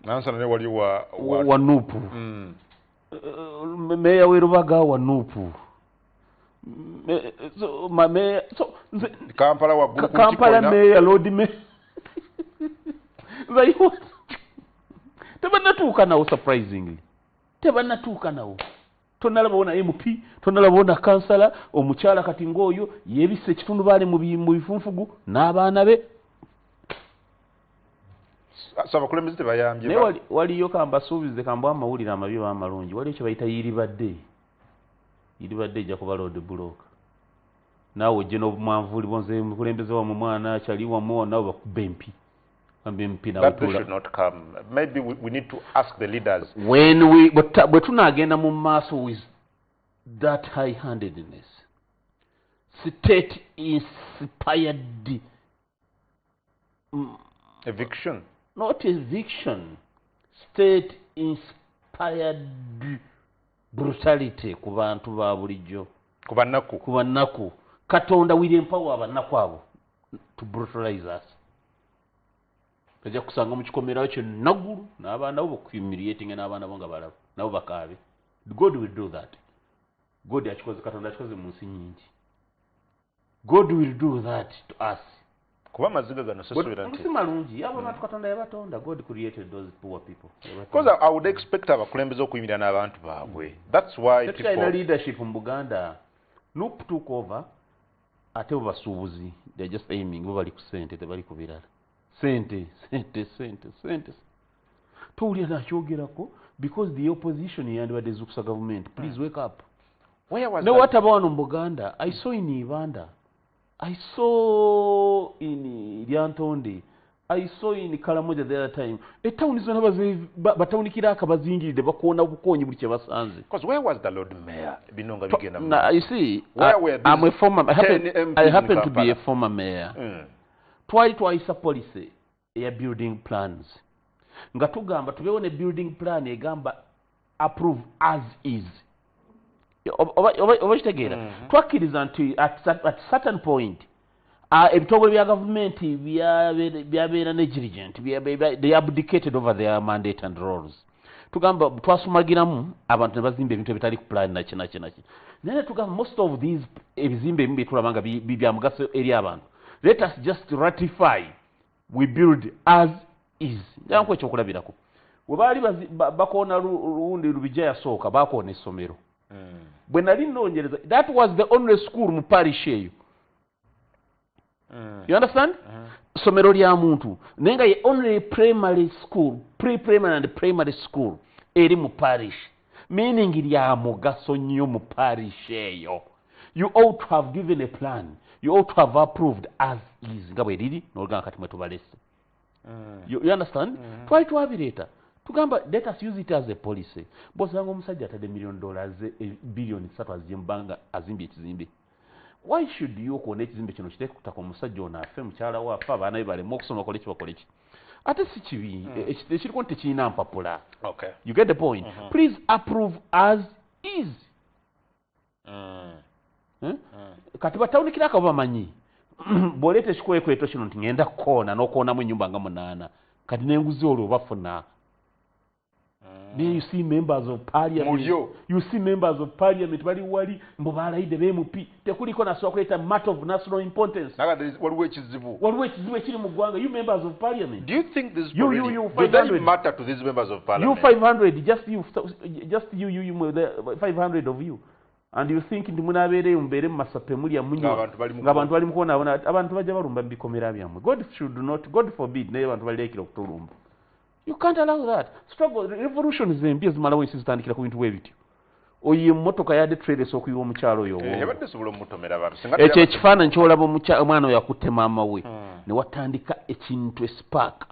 Nansana ne wali wa Wa NUP. Meya we Lubaga wa NUP. So, ma meya, so, nze, Kampala wa Gulu Kampala Kikona. Meya, Lord Mayor. Nze, tebannatuuka nawo surprisingly. Tebannatuuka nawo. Tonalaba ona MP, tonalaba ona kansala, omukyala kati ng'oyo yeebisse ekitundu baali mu bifunfugu n'abaana be. So abakulembeze tebayambye Naye waliyo kambasuubize, kambwa amawulire amabi oba amalungi, waliyo kye bayita yiribadde. Yiribadde ejja kuba road block. Naawe ojje n'obumwanvuli bwo, nze mukulembeze wammwe, mwana kyali wammwe, naawe bakubbe empi. Bambi empi naawe That they tuula. should not come. Maybe we need to ask the leaders. When we, bwe tunaagenda mu maaso with that high-handedness, state inspired Eviction. Not eviction, state inspired brutality ku bantu ba bulijjo, Ku bannaku. Ku bannaku. Katonda will empower abannaku abo to brutalize us. Ojja kusanga mu kikomera kyo naggulu n'abaana bo bakuhumiliatinga n'abaana bo nga balaba nabo bakaabe. God will do that. God akikoze, Katonda akikoze mu nsi nnyingi. God will do that to us. Kuba amaziga gano sisuubira nti Si malungi abo bantu Katonda yabatonda. God created those poor people. Because I would expect abakulembeze okuyimirira n'abantu baabwe. That's why Tetukyalina people leadership mu Buganda. NUP took over, ate bo basuubuzi, they are just aiming, bo bali ku ssente, tebali ku birala. Sente, sente, sente, sente. Towulira nakyogerako because the opposition yandibadde ezuukusa government. Please wake up. Where was Ne that? wataba wano mu Buganda, I saw in Ibanda, I saw in Lyantonde, I saw in Karamoja the other time. Etawuni zonna batawunikira bazingiridde, bakoona bukoonyi buli kye basanze. Because where was the Lord Mayor? Bino nga bigenda mu Now, you see, Where were these I'm a former, I happen, 10 MPs I in happen to be Kampala? a former mayor. Twali twayisa policy eya building plans nga tugamba tubeewo ne building plan egamba approve as is. Oba kitegeera? Twakkiriza nti at certain point ebitongole bya gavumenti byabeera negligent, they abdicated over their mandate and roles. Tugamba twasumagiramu abantu ne bazimba ebintu ebitali ku plan naki naki naki, naye ne tugamba most of these ebizimbe ebimu byetulaba nga bya mugaso eri abantu, let us just ratify, we build as is. Njanku ekyokulabirako, we baali bakoona luwundi Lubijja yasooka bakoona essomero. Bwe nali nnoonyereza, that was the only school mu parish eyo. You understand? Ssomero lya muntu naye nga ye only primary school, pre-primary and primary school eri mu parish, meaning lya mugaso nnyo mu parish eyo. You ought to have given a plan, you ought to have approved as is nga bwe riri n'olugamba kati mwe tubalese. You understand? Twali twabireeta, tugamba let us use it as a policy. Bw'osanga omusajja atadde million dollars, 3 billion azigye mu bbanga azimbye ekizimbe, why should you okoona ekizimbe kino kiteeke ku ttaka, omusajja ono afe, mukyala we afe, abaana be baleme okusoma, bakole ki, bakole ki? Ate si kibi, ekiriko nti tekirina mpapula. Okay. You get the point? Please approve as is. Eh? Kati batawunikira akabo bamanyi bw'oleeta ekikwekweto kino nti ngenda kukoona n'okoonamu ennyumba nga 8, kati n'enguzi olwo bafuna. Then you see members of parliament. Mulyo. You see members of parliament bali wali mbu balayidde ba MP, tekuliko nasobola kuleeta matter of national importance. Naga there is waliwo ekizibu. Waliwo ekizibu ekiri mu ggwanga. You members of parliament. Do you think this really, You do they 500. Matter to these members of You parliament? 500, just you, just you, you, you, the 500 of you. And you think nti munaabeereyo mubeere mu masape mulya munywa Ng'abantu bali mu ng'abantu bali mu kubonaabona, abantu bajja balumba mu bikomera byammwe. God should not, God forbid, naye abantu balirekera okutulumba. You can't allow that. Struggle, revolutions embi ezimalawo ensi zitandikira ku bintu bwe bityo. Oyo emmotoka yadde trailers okuyiwa omukyalo oyo Eh, obwongo. yabadde esobola omutomera abantu. Singa Ekyo ekifaananyi ky'olaba omwana oyo akutte maama we, ne watandika ekintu espark.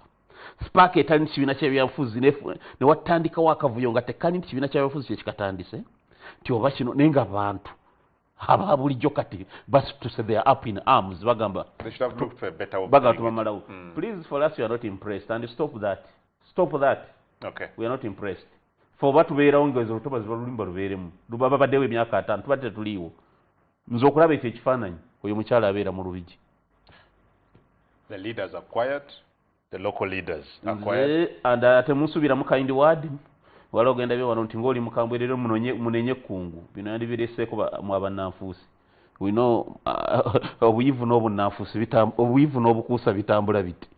Spark etali nti kibiina ky'ebyobufuzi, ne watandikawo akavuyo nga tekali nti kibiina ky'ebyobufuzi kye kikatandise, nti oba kino, naye nga bantu aba bulijjo kati basituse, they are up in arms, bagamba They should have looked for a better way of bagamba doing it. tubamalawo. Please, for us, you are not impressed, and stop that. Stop that. Okay. We are not impressed. Fe oba tubeerawo nga ezo olutobazi lwalulimba lubeeremu, luba babaddewo emyaka 50, tubadde tetuliiwo. Nze okulaba ekyo ekifaananyi, oyo mukyala abeera mu Lubigi. The leaders are quiet. The local leaders are quiet. Nze and temunsuubiramu kind word. Wala ogenda bye wano nti ng'oli mukambwe leero munenye ekkungu. Bino yandibireseeko mu abannanfuusi. We know, obuyivu n'obunnanfuusi obuyivu n'obukuusa bitambula biti.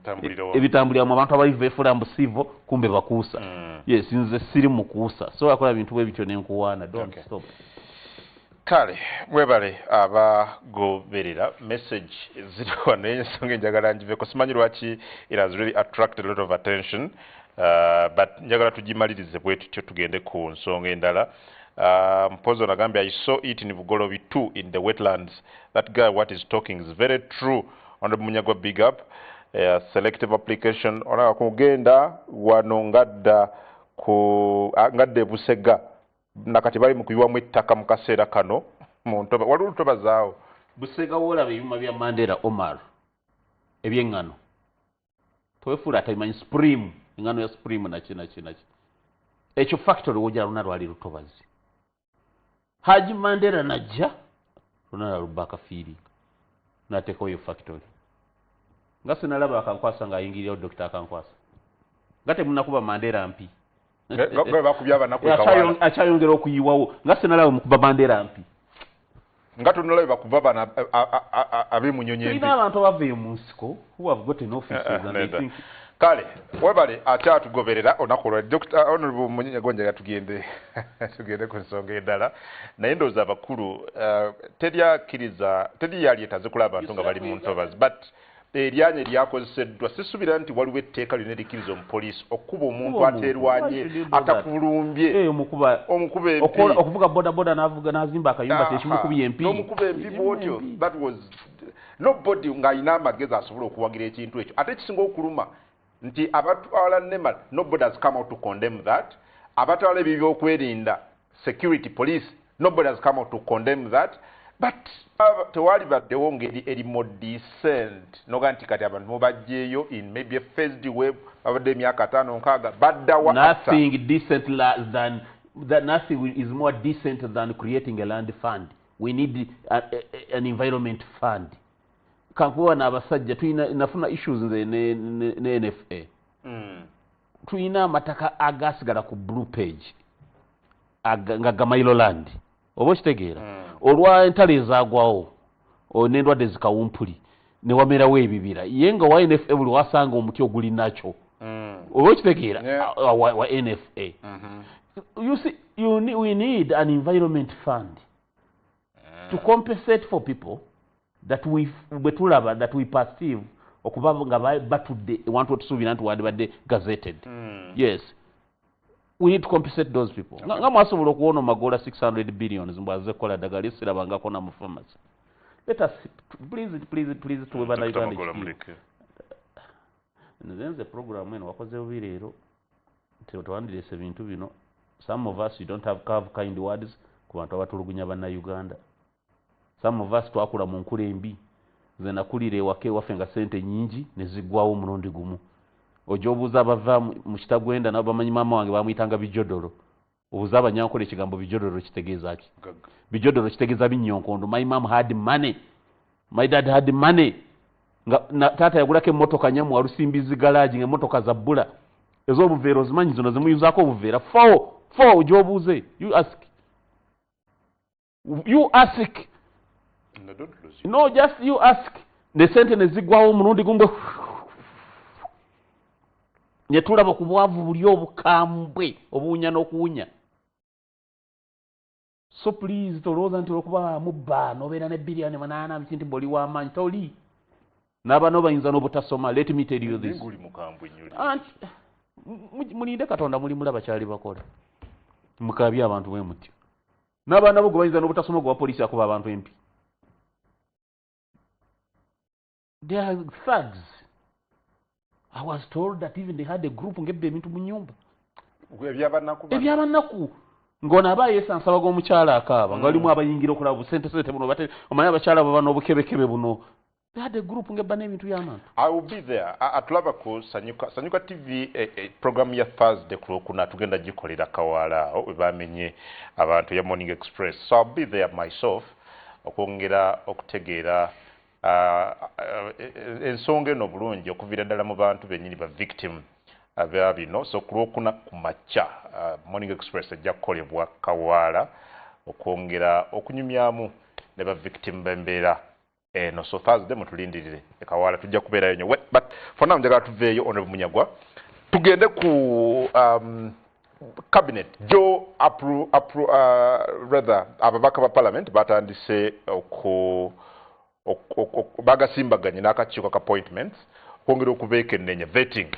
Tambulira wamu. Ebitambulira mu abantu abayivu beefuula mbu siivo, kumbe bakuusa. Yes, nze siri mukuusa. So akola bintu bwe bityo ne nkuwaana. Don't Okay. stop. Kale mwebale abagoberera message ziri wano, ensonga enjagala njiveko, simanyi lwaki it has really attracted a lot of attention, but njagala tugimalirize bwe tutyo tugende ku nsonga endala. Mpozo nagambye, I saw it in Bugolobi 2 in the wetlands. That guy, what is talking is very true. Honorable Munyagwa, big up. Selective application olaba kugenda wano ngadda ku ngadda e Busega nakati bali mu kuyiwamu ettaka mu kaseera kano mu ntoba, waliwo olutobazaawo. Busega woolaba ebyuma bya Mandela Omar ebyeŋŋano, tewefuula atabimanyi. Supreme, eŋŋano ya Supreme, naki naki naki, ekyo factory wojja luna lwali lutobazi. Haji Mandela najja luna lwaluba akafiiringa n'ateekawo eyo factory. Nga sinalaba Akankwasa ng'ayingirirawo, Dokita Akankwasa, nga temunakuba Mandela mpi. Nga bakubye abanaku e Kawala. Akyayongera okuyiwawo nga sinalaba mukuba Mandela mpi. Nga tonolabe bakuba bano ab'emunyonyi embi. Tulina abantu abava eyo mu nsiko who have gotten offices and they Nedda. think Kale webale akyatugoberera olunaku olwa Dr. Honorable Munyagwa, njagala tugende ku nsonga endala, naye ndowooza abakulu teri akkiriza, teri yali etaze kulaba abantu nga bali mu ntobazi, but eryanyi eryakozeseddwa sisuubira nti waliwo etteeka lyonna erikkiriza omupoliisi okuba omuntu Okuba omuntu. ateerwanye, Why should you do that? atakulumbye, Eh, omukuba omukuba empi. Okuvuga bodaboda n'avuga n'azimba akayumba kyekimukubye empi. N'omukuba empi bwotyo. That was nobody ng'alina amagezi asobola okuwagira ekintu ekyo. Ate ekisinga okuluma nti abatwala NEMA, nobody has come out to condemn that. Abatwala ebyo ebyokwerinda, security, police, nobody has come out to condemn that. But tewali baddewo ngeri eri more decent noga nti kati abantu mubajjeeyo in maybe a phased way, babadde emyaka 50, 60, baddawa after? Nothing decent than that. Nothing is more decent than creating a land fund. We need an environment fund. Kankuba n'abasajja tulina nafuna issues nze ne NFA. Tulina amataka agasigala ku blue page nga ga mailo land, oba okitegeera? Olwa entalo ezaagwawo n'endwadde zikawumpuli ne wamerawo ebibira, ye nga wa NFA buli wasanga omuti oguli nakyo, oba okitegeera? Wa NFA. You see, we need an environment fund to compensate for people that we bwe tulaba, that we perceive okuba nga batudde ewantu wetusuubira nti wandibadde gazetted. Yes, we need to compensate those people. Nga mwasobola okuwona Magoola 600 billions mbwaze kukola ddagala lisirabangako na mu pharmacy. Let us please, please, please, tuwe Dr. bannayuganda Magoola ekitiibwa. Muleke. Nze program eno wakoze bubi leero, tewandireese bintu bino. Some of us, you don't have kind words ku bantu abatulugunya bannayuganda. Some of us twakula mu nkula embi. Nze nakulira ewaka ewaffe nga sente nyingi ne ziggwawo omulundi gumu. Ojja obuuza abava mu Kitagwenda nabo bamanyi maama wange bamuyitanga Bijodolo. Obuuza Abanyankole ekigambo Bijodolo kitegeeza ki? Bijodolo kitegeeza binnyonkondo. My mom had money, my dad had money. Nga taata yagulako emmotoka nyamu Walusimbizi garage, ng'emmotoka za bbula ez'obuveera, ozimanyi zino zimuyuzaako obuveera four four. Ojja obuuze, you ask, you ask. No, don't lose you. No, just you ask. Ne sente ne ziggwawo omulundi gumu ne tulaba ku bwavu buli obukambwe obuwunya n'okuwunya. So please, tolowooza nti olwokuba mubba n'obeera ne 8 billion nti bw'oli w'amaanyi. Toli n'abaana bayinza n'obutasoma. Let me tell you this. Naye ng'oli mukambwe nnyo. Anti mulinde Katonda, muli mulaba kyali bakola mukabye abantu bwe mutyo n'abaana bo gwe bayinza n'obutasoma, gwe wa poliisi akuba abantu empi. They are thugs. I was told that even they had a group ng'ebba ebintu mu nyumba. Ebyabanaku bano. Ebyabanaku, ng'ono aba yeesansaba g'omukyala akaaba nga walimu abayingira okulaba busente sente buno bate omanyi abakyala baba n'obukebekebe buno. They had a group ng'ebba n'ebintu by'abantu. I will be there. Atulaba ku Sanyuka TV, program ya Thursday ku Lwokuna tugenda gikolera Kawaala awo we bamenye abantu ya Morning Express. So I'll be there myself okwongera okutegeera ensonga eno bulungi okuviira ddala mu bantu bennyini ba victim aba bino. So ku Lwokuna ku makya, Morning Express ejja kukolebwa Kawaala okwongera okunyumyamu ne ba victim b'embeera eno. So Thursday mutulindirire e Kawaala, tujja kubeerayo nnyo. But for now njagala tuveeyo, Honorable Munyagwa, tugende ku cabinet jo rather ababaka ba parliament batandise oku bagasimbaganye n'akakiiko ka appointments okwongera okubeekennenya vetting.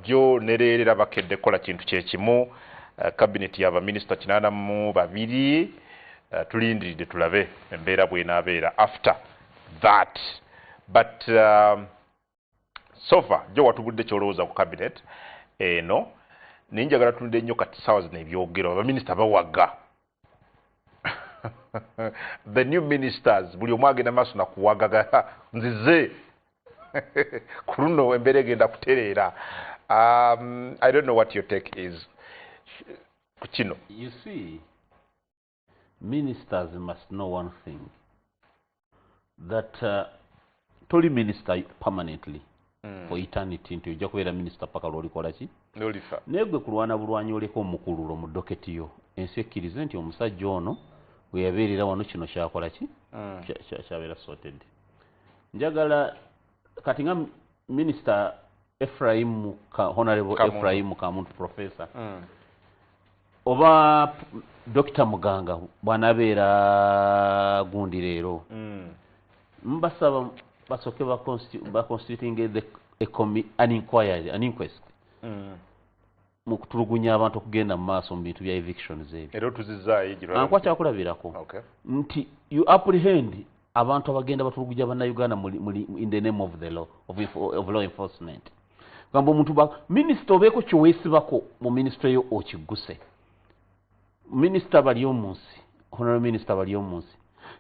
Jo ne leero era bakedde kukola kintu kyekimu. Cabinet y'abaminisita 82. Tulindiridde tulabe embeera bw'enaabeera after that. But so far jo watubudde kyolowooza ku cabinet eno, naye njagala tunudde nnyo kati saawa zino ebyogero abaminisita bawaga. The new ministers, buli omu agenda maaso nakuwagaga nzize ku luno embeera egenda kutereera. I don't know what your take is ku kino. You see, ministers must know one thing, that toli minister permanently for eternity nti ojja kubeera minisita paka lwolikola ki. Nolifa. Naye gwe kulwana bulwanyi oleka omukululo mu docket yo, ensi ekkirize nti omusajja ono we yabeerera wano kino kyakola ki. Kyabeera sorted. Njagala kati nga Minisita Ephraim Honorable Kamuntu. Ephraim Kamuntu, professor, oba Dr Muganga bw'anaabeera gundi leero, mbasaba basooke baconstituting an inquiry, an inquest mu kutulugunya abantu okugenda mu maaso mu bintu bya evictions ebyo. Era otuzizaayo. Ankuwa kyakulabirako nti you apprehend abantu abagenda batulugunya Bannayuganda in the name of the law of law enforcement. Gamba omuntu ba minisita obeeko kyeweesibako mu minisitule yo okigguse. Minisita bali omunsi, honorable minisita bali omunsi,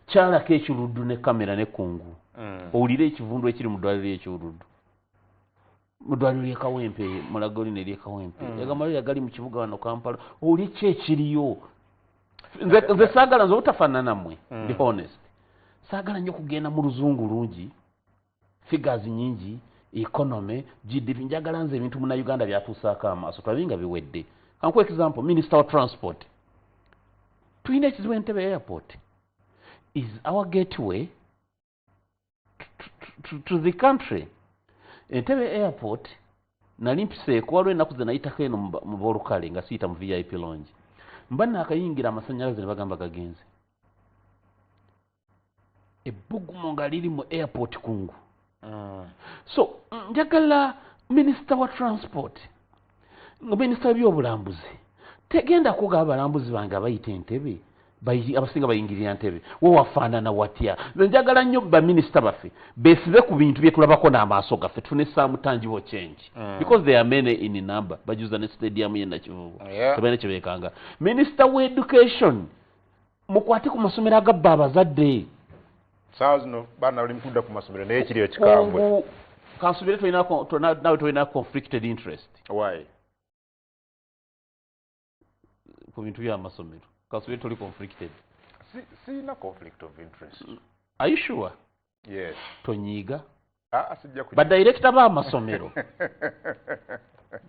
kyalako ekiruddu ne kamera ne kungu, owulire ekivundu ekiri mu ddwaliro ekyoluddu, mu ddwaliro ly'e Kawempe, Mulago lino ery'e Kawempe, amalwaliro agali mu kibuga wano Kampala, owulire ki ekiriyo. Nze saagala, nze obutafaanana mmwe, ndi honest, saagala nnyo kugenda mu luzungu lungi, figures nyingi, economy, GDP. Njagala nze ebintu Munnayuganda byatuusaako amaaso tulabe nga biwedde. Kankuwa example, minister wa transport, tulina ekizibu. Entebe Airport is our gateway to the country. Entebe Airport nali mpiseeko, waliwo ennaku ze nayitako eno mu boolukale nga siyita mu VIP lounge, mba naakayingira amasanyalaze ne bagamba gagenze, ebbugumu nga liri mu airport kungu. So njagala minisita wa transport nga minisita w'ebyobulambuzi tegendako ga abalambuzi bange abayita Entebe, abasinga bayingirira Ntebe, we wafaanana watya. Nze njagala nnyo baminisita baffe beesibe ku bintu bye tulabako n'amaaso gaffe, tufune some tangible change, because they are many in number, bajuza ne stadium ye Nakivubo. Tebalina kye beekanga. Minisita wa education, mukwate ku masomero agabba abazadde. Saawa zino baana bali mukudda ku masomero naye ekiriyo kikambwe. Kungu. Kansubire nawe tolina conflicted interest. Why? Ku bintu by'amasomero. Kansubire toli conflicted. Sina conflict of interest. Are you sure? Yes. Tonyiiga? Sijja Ba director b'amasomero.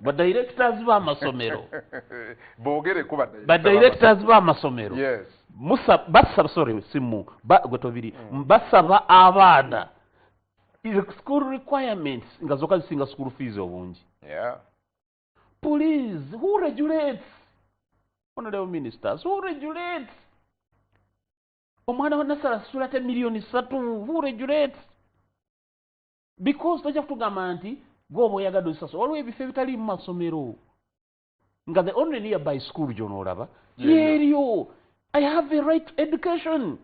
Ba directors b'amasomero. Boogere kuba Ba directors b'amasomero. Yes. Musa basaba, sorry, simu ba gwe tobiri basaba abaana school requirements nga zokka zisinga school fees obungi. Yeah. Please, who regulates? Honorable ministers, who regulates? Omwana wa nasara asasula ate 3 million, who regulates? Because tojja kutugamba nti gwe oba oyagadde ozisasula. Waliwo ebifo ebitali mu masomero nga the only nearby school gy'onoolaba yeeryo. I have a right to education.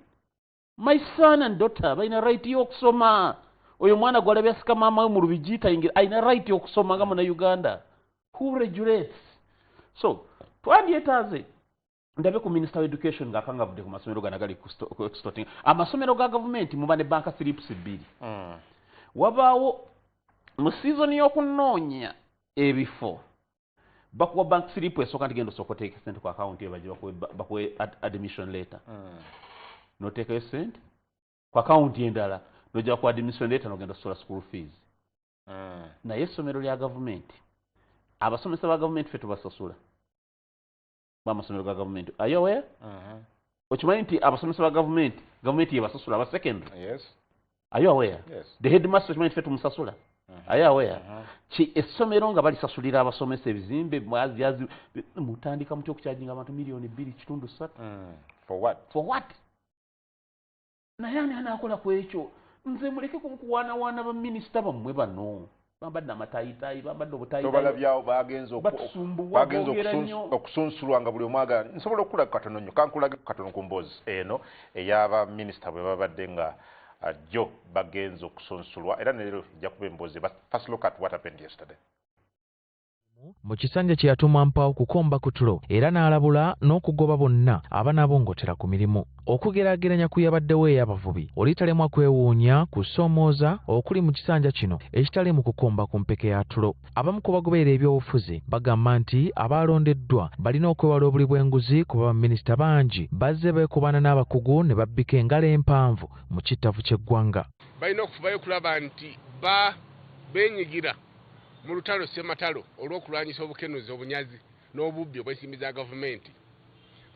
My son and daughter balina right y'okusoma. Oyo omwana gwalabye asika maama we mu lubigi tayingira, alina right y'okusoma nga Munnayuganda. Who regulates? So twandyetaaze ndabe ku minister of education ng'akangavudde ku masomero gano agali ku extorting. Amasomero ga gavumenti muba ne bank slips bbiri. Wabaawo mu season y'okunoonya ebifo bakuwa bank slip esooka nti genda osooka oteeke sente ku akawunti eyo bajje bakuwe admission letter. N'oteekayo sente ku akawunti endala, n'ojja ku admission letter, n'ogenda osasula school fees. Naye essomero lya gavumenti, abasomesa ba gavumenti ffe tubasasula b'amasomero ga gavumenti. Are you aware? Okimanyi nti abasomesa ba gavumenti, gavumenti yebasasula aba secondary? Yes. Are you aware? Yes. The headmaster, okimanyi nti ffe tumusasula? Are you aware? Ki essomero nga balisasulira abasomesa ebizimbe mwaziazi, mutandika mutya okucharginga abantu 2.3 miliyoni? For what? For what? Naye ani anaakola ku ekyo? Nze muleke kunkuwaanawaana baminisita bammwe bano bambadde amatayitayi, bambadde obutayitayi. Tobalabyawo bagenze Batusumbuwa, bagenze boogera nnyo. okusunsulwa nga buli omu agala nsobola okulaga katono nnyo. Kankulage katono ku mboozi eno ey'aba minisita bwe babadde nga jjo bagenze okusunsulwa, era ne leero ejja kuba emboozi. But first, look at what happened yesterday. Mu kisanja kye yatuma mpaawo kukomba ku tulo, era n'alabula n'okugoba bonna abanaabongotera ku mirimu. Okugeraageranya ku yabaddewo ey'abavubi, olitalemwa kwewuunya kusoomooza okuli mu kisanja kino ekitali mu kukomba ku mpeke ya tulo. Abamu ku bagoberera ebyobufuzi bagamba nti abaalondeddwa balina okwewala obuli bw'enguzi, kuba baminisita bangi bazze beekubana n'abakugu ne babbika engalo empanvu mu kittavu ky'eggwanga. Balina okufubayo okulaba nti ba beenyigira mu lutalo ssematalo olw'okulwanyisa obukenuzi, obunyazi n'obubbi obw'ensimbi za gavumenti.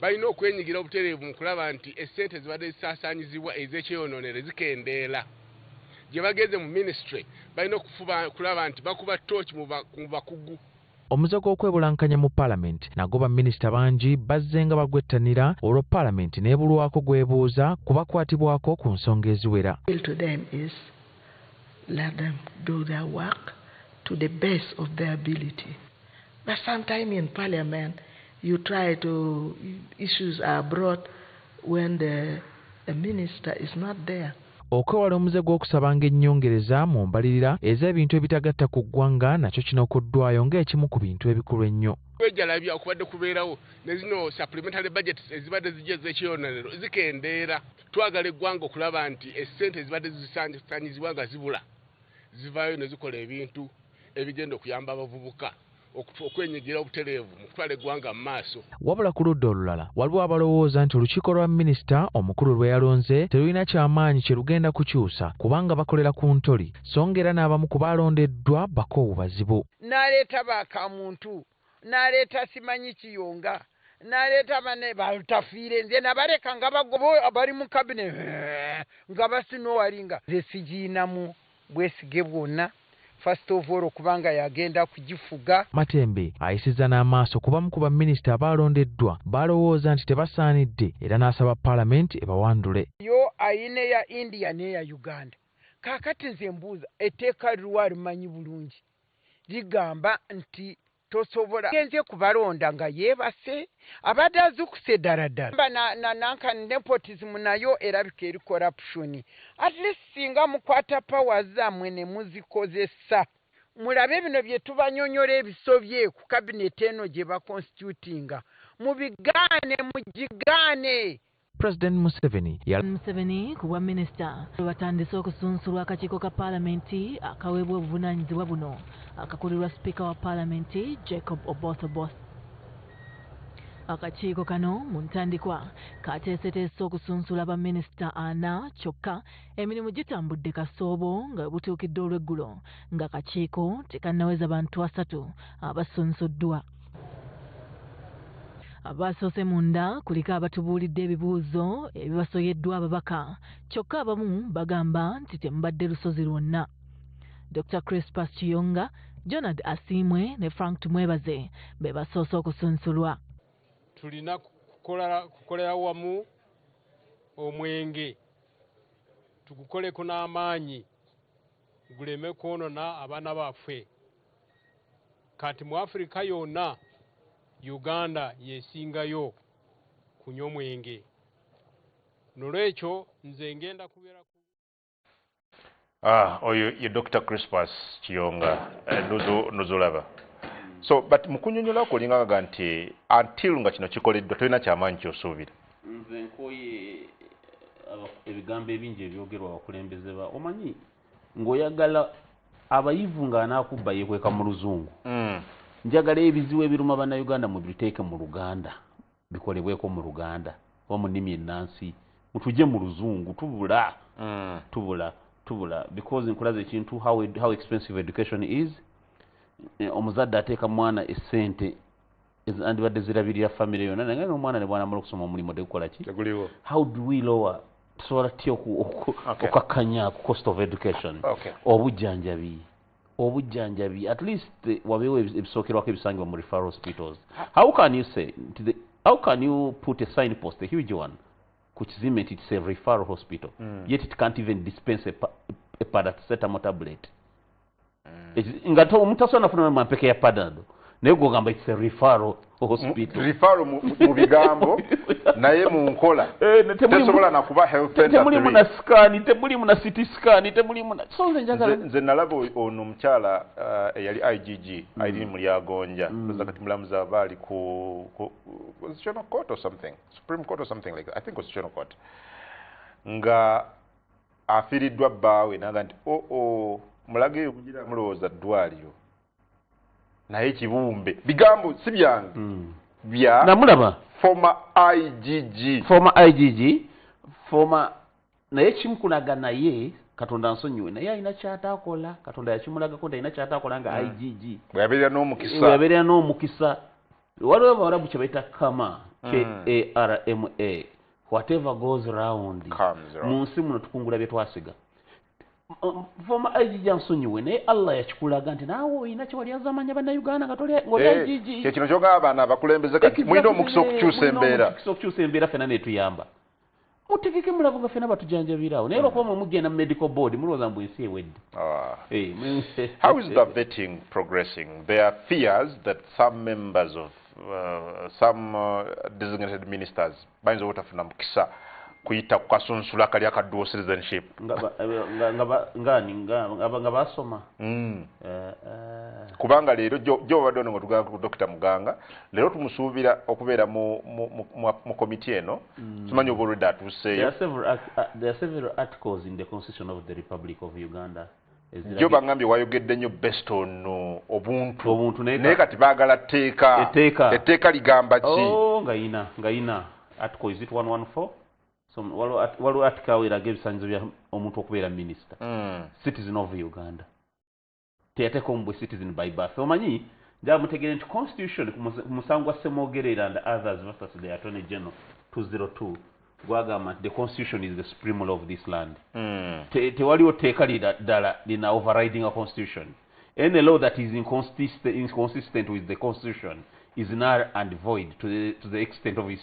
Balina okwenyigira obutereevu mu kulaba nti essente zibadde zisaasaanyizibwa ez'ekyeyonoonere zikendeera. Gye bagenze mu minisitule, balina okufuba kulaba nti bakuba tooki mu bakugu. Omuze gw'okwebulankanya mu paalamenti nagwo baminisita bangi bazze nga bagwettanira, olwo paalamenti n'ebulwako gwebuuza kubakwatibwako ku nsonga eziwera. To them is let them do their work to the best of their ability. But sometimes in parliament, you try to, issues are brought when the minister is not there. Okwewala omuze gw'okusabanga ennyongereza mu mbalirira ez'ebintu ebitagatta ku ggwanga nakyo kinokoddwayo ng'ekimu ku bintu ebikulu ennyo. Kwejalabya okubadde kubeerawo ne zino supplementary budgets ezibadde zijja ez'ekyeyononero zikendeera. Twagala eggwanga okulaba nti essente ezibadde zisaanyizibwa nga zibula zivaayo ne zikola ebintu ebigenda okuyamba abavubuka okwenyigira obutereevu mu kutwala eggwanga mu maaso. Wabula ku ludda olulala, waliwo abalowooza nti olukiiko lwa minisita omukulu lwe yalonze terulina kyamaanyi kye lugenda kukyusa, kubanga bakolera ku ntoli, so nga era n'abamu ku baalondeddwa bakoowu bazibu. N'aleeta bakamuntu, n'aleeta simanyi kiyonga, n'aleeta bane batafiire. Nze nabaleka nga bagoba bali mu cabinet nga basinowalinga. Nze sigiinamu bwesige bwonna, first of all okubanga yagenda kugifuga. Matembe ayisizza n'amaaso ku bamu ku baminisita abaalondeddwa balowooza nti tebasaanidde, era n'asaba paalamenti ebawandule. Yo ayina eya India n'eya Uganda. Kaakati nze mbuuza, etteeka liwa limanyi bulungi ligamba nti tosobola genze kubalonda nga yeebase abadde azukuse ddala ddala nanka nepotism nayo erabika eri corruption. At least singa mukwata powers zammwe ne muzikozesa, mulabe bino bye tubanyonyola ebisobye ku cabinet eno gye baconstitutinga, mubigaane, mugigaane. President Museveni Museveni ku bwa minisita batandise okusunsulwa akakiiko ka paalamenti akaweebwa obuvunaanyizibwa buno akakulirwa sipiika wa paalamenti Jacob Oboth Oboth. Akakiiko kano mu ntandikwa kateeseteese okusunsula baminisita ana, kyokka emirimu gitambudde kasoobo nga butuukidde olw'eggulo nga kakiiko tekannaweza bantu 3 abasunsuddwa. Abasoose munda kuliko abatubuulidde ebibuuzo ebibasoyeddwa ababaka, kyokka abamu bagamba nti temubadde lusozi lwonna. Dr. Crispus Kiyonga, Jonard Asiimwe ne Frank Tumwebaze be basoose okusunsulwa. Tulina kukolera wamu omwenge tugukoleko n'amaanyi guleme kwonona abaana baffe. Kati mu Afrika yonna Uganda yesingayo kunywa omwenge. Nolwekyo nze ngenda kubeera Oyo ye Dr. Crispus Kiyonga nuzulaba. So but mukunyonyola kulinga nti until nga kino kikoleddwa tolina kyamaanyi ky'osuubira. Nze nkoye ebigambo ebingi ebyogerwa abakulembeze ba omanyi ng'oyagala abayivu ng'anaakubba yeekweka mu luzungu. Njagala ebizibu ebiruma bannayuganda mubiteeke mu Luganda, bikolebweko mu Luganda oba mu nnimi ennansi, mutujje mu luzungu tubula tubula because nkulaze ekintu how expensive education is. Omuzadde ateeka mwana essente andibadde zirabirira famire yonna, naye n'omwana ne bw'anamala okusoma omulimu tegukola ki? How do we lower, tusobola tutya okukakkanya ku cost of education? Obujjanjabi at least wabeewo ebisookerwako ebisangibwa mu referral hospitals. How can you say, how can you put a signpost, a huge one, ku kizimbe nti it's a referral hospital, yet it can't even dispense a paracetamol tablet? Nga omuntu nafuna mampeke ya Panadol, naye gwogamba it's a referral hospital. Referral mu bigambo naye mu nkola tesobola nakuba health center. Temulimu na scan, temulimu na CT scan, temulimu na so nze njagala nze nalaba ono omukyala eyali IGG Irene Mulyagonja mm. Kati mulamuzi aba ali ku Constitutional Court or something, Supreme Court or something like that. I think Constitutional Court, nga afiiriddwa bbaawe naga nti oo mulage eyo mugira mulowooza ddwaliro naye kibumbe bigambo si byange bya namulaba former IGG former naye kimukulaga naye Katonda nsonyiwe naye alina kyataakola. Katonda yakimulagako nti alina kyataakola nga IGG bwe yabeerera n'omukisa. Waliwo abawarabu kye bayita kama, K-A-R-M-A, whatever goes round comes round. Mu nsi muno tukungula bye twasiga. Former IGG ansonyiwe naye Allah yakikulaga nti naawe olina kye wali azamanya bannayuganda nga toli IGG. Kye kino kyogamba abaana abakulembeze kati mulina omukisa okukyusa embeera. Omukisa okukyusa embeera ffenna netuyamba. Mutegeke mulago nga ffenna batujanjabirawo naye lwakuba mwe mugenda mu medical board mulowooza mbu ensi ewedde. How is the vetting progressing? There are fears that some members of some designated ministers bayinza obutafuna mukisa kuyita ku kasunsula kali aka dual citizenship. Nga basoma. Kubanga leero gy'obadde ono nga tugamba ku Dr. Muganga, leero tumusuubira okubeera mu komiti eno. Simanyi oba olwedde atuuseeyo. There are several articles in the Constitution of the Republic of Uganda. Gyo bangambye wayogedde nnyo based on obuntu naye kati baagala tteeka. Etteeka ligamba ki? Nga yina article is it 114? So waliwo article eraga ebisaanyizo bya omuntu okubeera minisita. Citizen of Uganda. Teyateeka omu citizen by birth. Omanyi njagala mutegeere nti constitution ku musango gwa Ssemogerere and others versus the Attorney General 202 gwagamba nti the constitution is the supreme law of this land. Tewaliwo tteeka ddala lina overriding a constitution. Any law that is inconsistent with the constitution is null and void to the extent of its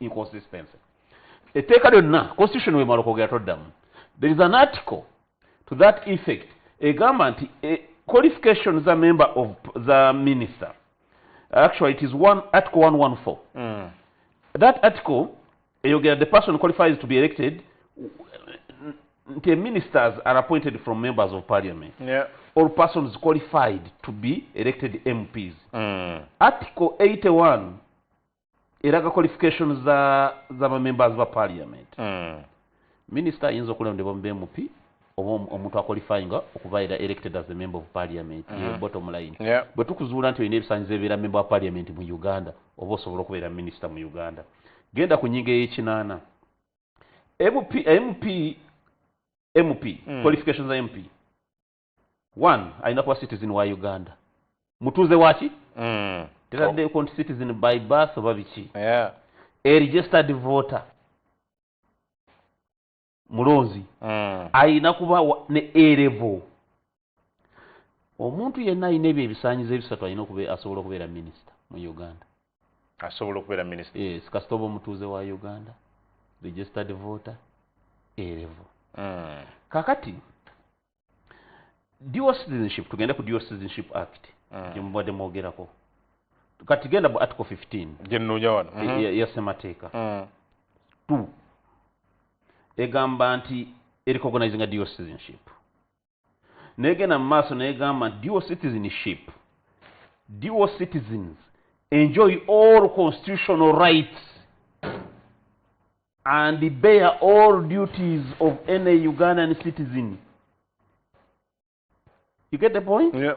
inconsistency. Etteeka lyonna constitution wemala okwogera toddamu. There is an article to that effect egamba nti qualifications za member of the minister. Actually it is article 114. That article eyogera the person qualifies to be elected nti ministers are appointed from members of parliament. Or persons qualified to be elected MPs. Article 81 Eraga qualifications za ba members ba parliament. Minister ayinza okulondebwa mu MP oba omuntu aqualifyinga okubaira elected as a member of parliament. Bottom line, bwe tukuzuula nti olina ebisaanyizo ebibeera member wa parliament mu Uganda, oba osobola okubeera minister mu Uganda. Genda ku nnyingo ey'ekinaana, MP, qualifications za MP. One, alina kuba citizen wa Uganda, mutuuze waki. Teraddeko nti citizen by birth oba biki. A registered voter, mulonzi. Ayina kuba ne A-level. Omuntu yenna alina ebyo ebisaanyizo ebisatu alina asobola okubeera minisita mu Uganda. Asobola okubeera minisita. Yes, kasita oba omutuuze wa Uganda, registered voter, A-level. Kakati dual citizenship, tugende ku Dual Citizenship Act gye mubadde mwogerako. Kati genda bu article 15. Gye nnoonya wano. Ya ssemateeka 2 egamba nti erecognizinga dual citizenship. Negenda mu maaso negamba nti dual citizenship, dual citizens enjoy all constitutional rights and bear all duties of any Ugandan citizen. You get the point? Yeah.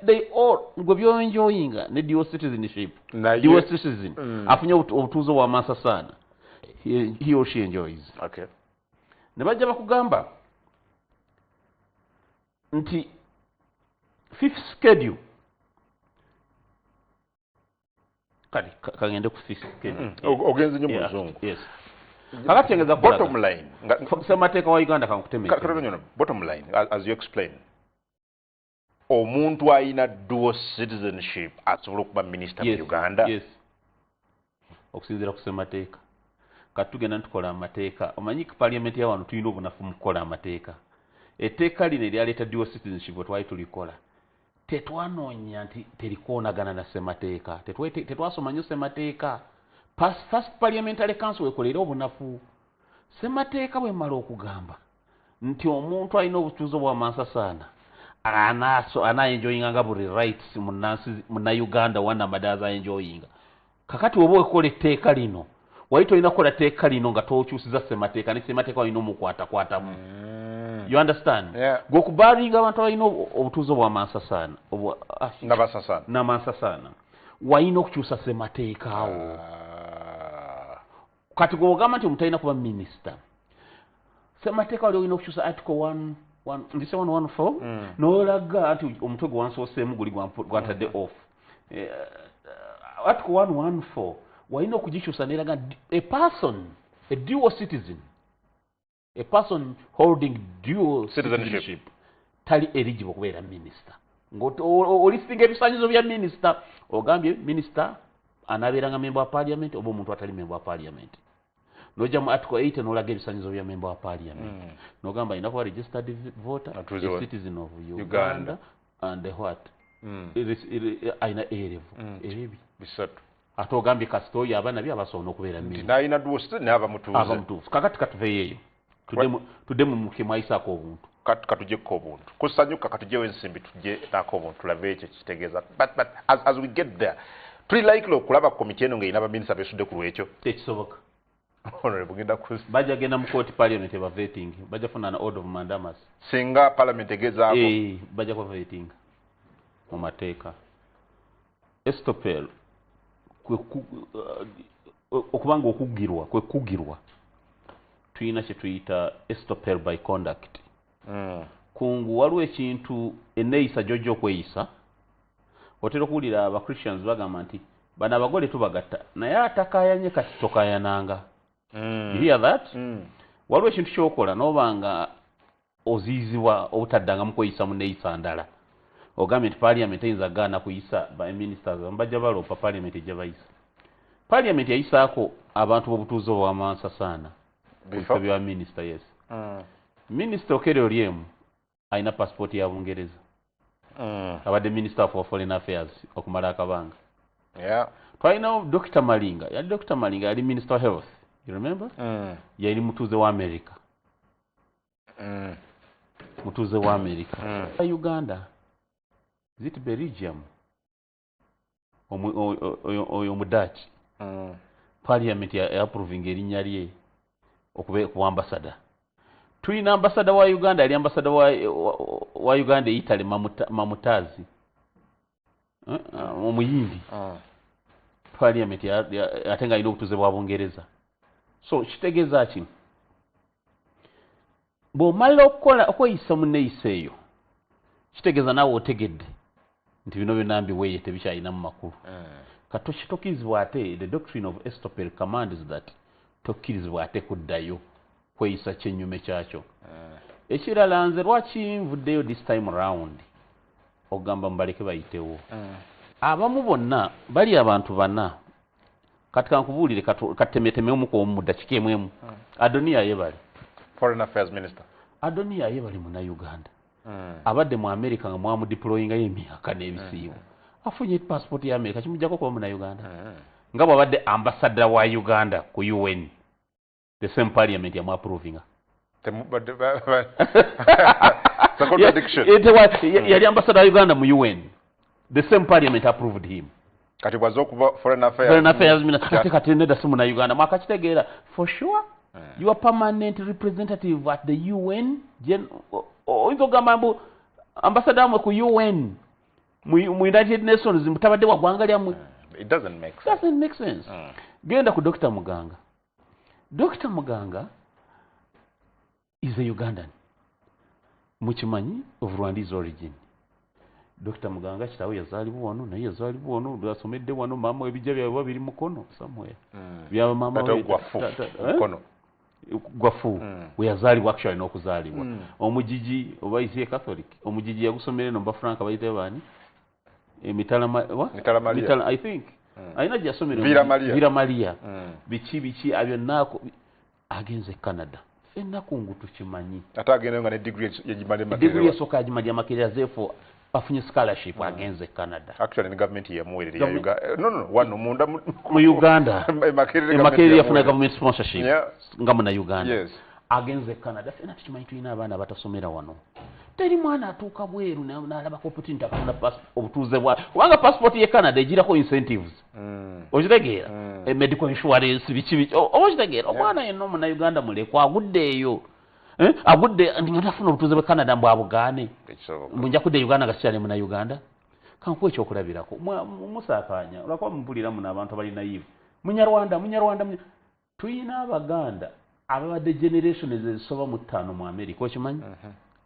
They all, gwe byoenjoyinga ne dual citizenship, Naye dual citizen afunye obutuuze obw'amansasaana, he or she enjoys. Ne bajja bakugamba nti fifth schedule, kale kagende ku fifth schedule. Ogenze nnyo mu luzungu. Yes, kakati kyengeza kulaga. Bottom line Ssemateeka wa Uganda kankuteme. Katono nnyo. Bottom line, as you explain, omuntu alina dual citizenship asobola okuba minisita mu Yes, Uganda? Yes, okusinziira ku ssemateeka. Kati tugenda nitukola amateeka. Omanyi parliament ya wano tulina obunafu mu kukola amateeka. Etteeka lino eryaleeta dual citizenship, bwe twali tulikola tetwanoonya nti terikoonagana na ssemateeka. Tetwasoma nnyo ssemateeka. First Parliamentary Council wekolera obunafu. Ssemateeka bwemala okugamba nti omuntu alina obutuuze obw'amansasaana anaenjoyinga nga buli rights munnauganda wanamadaza enjoyinga. Kakati oba okola etteeka lino, wali tolina kukola tteeka lino nga tokyusiza ssemateeka, ne ssemateeka walina omukwatakwatamu. You understand? Yeah. Gwe okubaringa abantu abalina obutuuze obw'amansasaana Nabasasaana. N'amansasaana, walina okukyusa ssemateeka awo. Kati gwe ogamba nti omuntu alina kuba minisita, ssemateeka wali olina okukyusa article 1 ndise 114 n'olaga nti omutwe gwe wansooseemu guli gwantadde off. Article 114 walina okugikyusa neraga nti a person, a dual citizen, a person holding dual citizenship. Citizenship tali eligible okubeera minisita. Olisinga ebisaanyizo bya minisita, ogambye minisita anaabeeranga member wa parliament oba omuntu atali member wa parliament. Nojja mu article 8 n'olaga ebisaanyizo bya member wa parliament, n'ogamba alina kuba registered voter, Atuuze a citizen of Uganda, Uganda. And what? Alina A-level. Ebibi Bisatu. Ate ogambye kasita oyo aba nabyo abasobola n'okubeera nti minisita. N'alina dual citizen n'aba mutuuze. Aba mutuufu. Kakati katuveeyo eyo, tudde mu muke mwayisaako obuntu. Katuggyeko obuntu kusanyuka, katugyewo ensimbi, tujje naako obuntu, tulabe ekyo kitegeeza. But as we get there, tuli likely okulaba komiti eno ng'erina baminisita besudde ku lwekyo? Tekisoboka. Honorable, genda ku Bajja genda mu kooti, parliament ebavetinga, bajja funa na order of mandamus. Singa parliament egezaako. Eh, bajja kubavetinga mu mateeka. Estoppel okubanga okugirwa kwe kugirwa, tulina kye tuyita estoppel by conduct. Kungu waliwo ekintu enneeyisa gy'ojja okweyisa. Otera okuwulira Abachristians bagamba nti bano abagole tubagatta naye atakayanye kati tokayananga. You hear that? Waliwo ekintu kyokola noba nga oziyizibwa obutaddangamu kweyisa mu neeyisa ndala. Ogambye nti parliament eyinza gaana kuyisa ba ministers, bajja baloopa, parliament ejja bayisa. Parliament yayisaako abantu b'obutuuze obw'amansasaana ku bifo Bifo? bya minisita, yes. Minisita Okello Oryem alina passport ya Bungereza. Abadde minister for foreign affairs okumala akabanga. Twalinawo Dr Malinga, yali Dr Malinga yali minister of health, you remember? Yali mutuuze wa America. Mutuuze wa America. Uganda, is it Belgium? Oyo Omudachi. Parliament ya approving erinnya lye okuba ku ambassador. Tulina ambassador wa Uganda, ali ambassador wa Uganda e Italy, Mamutazi, omuyindi. Parliament ate nga alina obutuuze bwa Bungereza. So kitegeeza ki? Bw'omala okukola okweyisa mu nneeyisa eyo, kitegeeza naawe otegedde nti bino byonna mbiweeye, tebikyalinamu makulu. Kati tokkirizibwa ate, the doctrine of estoppel commands that tokkirizibwa ate kuddayo kweyisa kyennyume kyakyo. Ekirala, nze lwaki nvuddeyo this time round okugamba mubaleke bayitewo? Abamu bonna bali abantu bana. Kati kankubuulire, katemetememu ku mu ddakiika emu emu. Adonia Ayebare, Foreign Affairs Minister. Adonia Ayebare Munnayuganda, abadde mu America nga mwamudeployingayo emyaka n'ebisiibo. Afunye passport ya America, kimujjako kuba Munnayuganda? Nga bw'abadde ambassador wa Uganda ku UN, the same parliament yamuapprovinga. It's a contradiction. Yali ambassador wa Uganda mu UN, the same parliament approved him. Kati bwaze okuba Foreign Affairs Foreign Affairs Minister, ate kati nedda, si Munnayuganda. Mwakakitegeera for sure? You are permanent representative at the UN. Oyinza okugamba mbu ambassador wamwe ku UN, mu United Nations, mutabadde wa ggwanga lyammwe? It doesn't make sense. Doesn't make sense. Genda ku Dr. Muganga. Dr. Muganga is a Ugandan, mukimanyi, of Rwandese origin. Dr. Muganga kitaawe yazaalibwa wano, naye yazaalibwa wano, asomedde wano. Maama, ebijja byabwe biri Mukono somewhere. Byaba maama Taata we- gwafu eh? Mukono. Gwafu we yazaalibwa actually n'okuzaalibwa. Omugigi, oba is he a Catholic? Omugigi yagusomera eno, mba Frank bayite baani, emitala wa? Mitala Maria. Mitala, I think alina gye yasomera. Villa Maria. Villa Maria. Biki biki byonna agenze Canada, ffenna kungu tukimanyi. Ate agendayo nga ne degree yagimala. Degree esooka yagimalya Makerere, therefore afunye scholarship, agenze Canada. Actually ne government yamuweerera ya Government- Uganda. No, wano munda mu Uganda. E Makerere. E Government Makerere yafuna yamuweerera. government sponsorship nga muna Uganda. Agenze Canada, ffenna tukimanyi tulina abaana abatasomera wano. Teri mwana atuuka bweru n'alabako opportunity akafuna obutuuze bwa, kubanga passport ye Canada egirako incentives. Okitegeera? Medical insurance, biki biki, oba okitegeera? Omwana yenna Omunnayuganda mulekwa agudde eyo. Eh, agudde nga tafuna obutuuze bwe Canada, mbw abugaane, Ekisoboka. mbu nja kudda e Uganda nga sikyali Munnayuganda. Kankuwa ekyokulabirako. Musaakaanya olwakuba mupulira muno abantu abali naive, Munyarwanda, Munyarwanda, tuyina Abaganda ababadde generation ezisoba mu 5 mu America, okimanyi?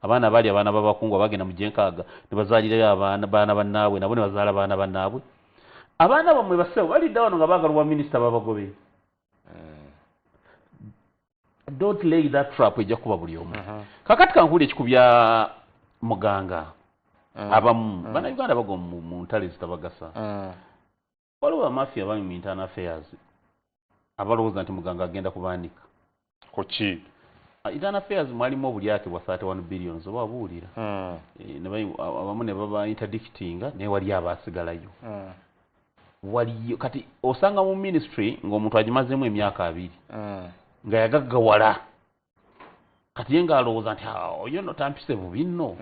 Abaana bali abaana b'abakungu abagenda mu gyenkaaga ne bazaalirayo abaana, baana bannaabwe, nabo ne bazaala baana bannaabwe. Abaana bammwe basewo balidde wano nga baagala obwa minisita, babagobeye. Don't lay that trap, ejja kuba buli omu. Kakati kankuwulira ekikubya Muganga. Abamu Bannayuganda bagwa mu ntale zitabagasa. Waliwo bamafia bali mu internal affairs abalowooza nti Muganga agenda kubaanika. Kuki? Internal affairs mwalimu obulyake bwa 31 billions, oba wabuwulira? Eh, abamu ne baba interdictinga, naye wali abasigalayo. Waliyo kati osanga mu ministry ng'omuntu agimazeemu emyaka 20 nga yagaggawala, kati ye ng'alowooza nti, "Ah, oyo nno tampise bubi nno."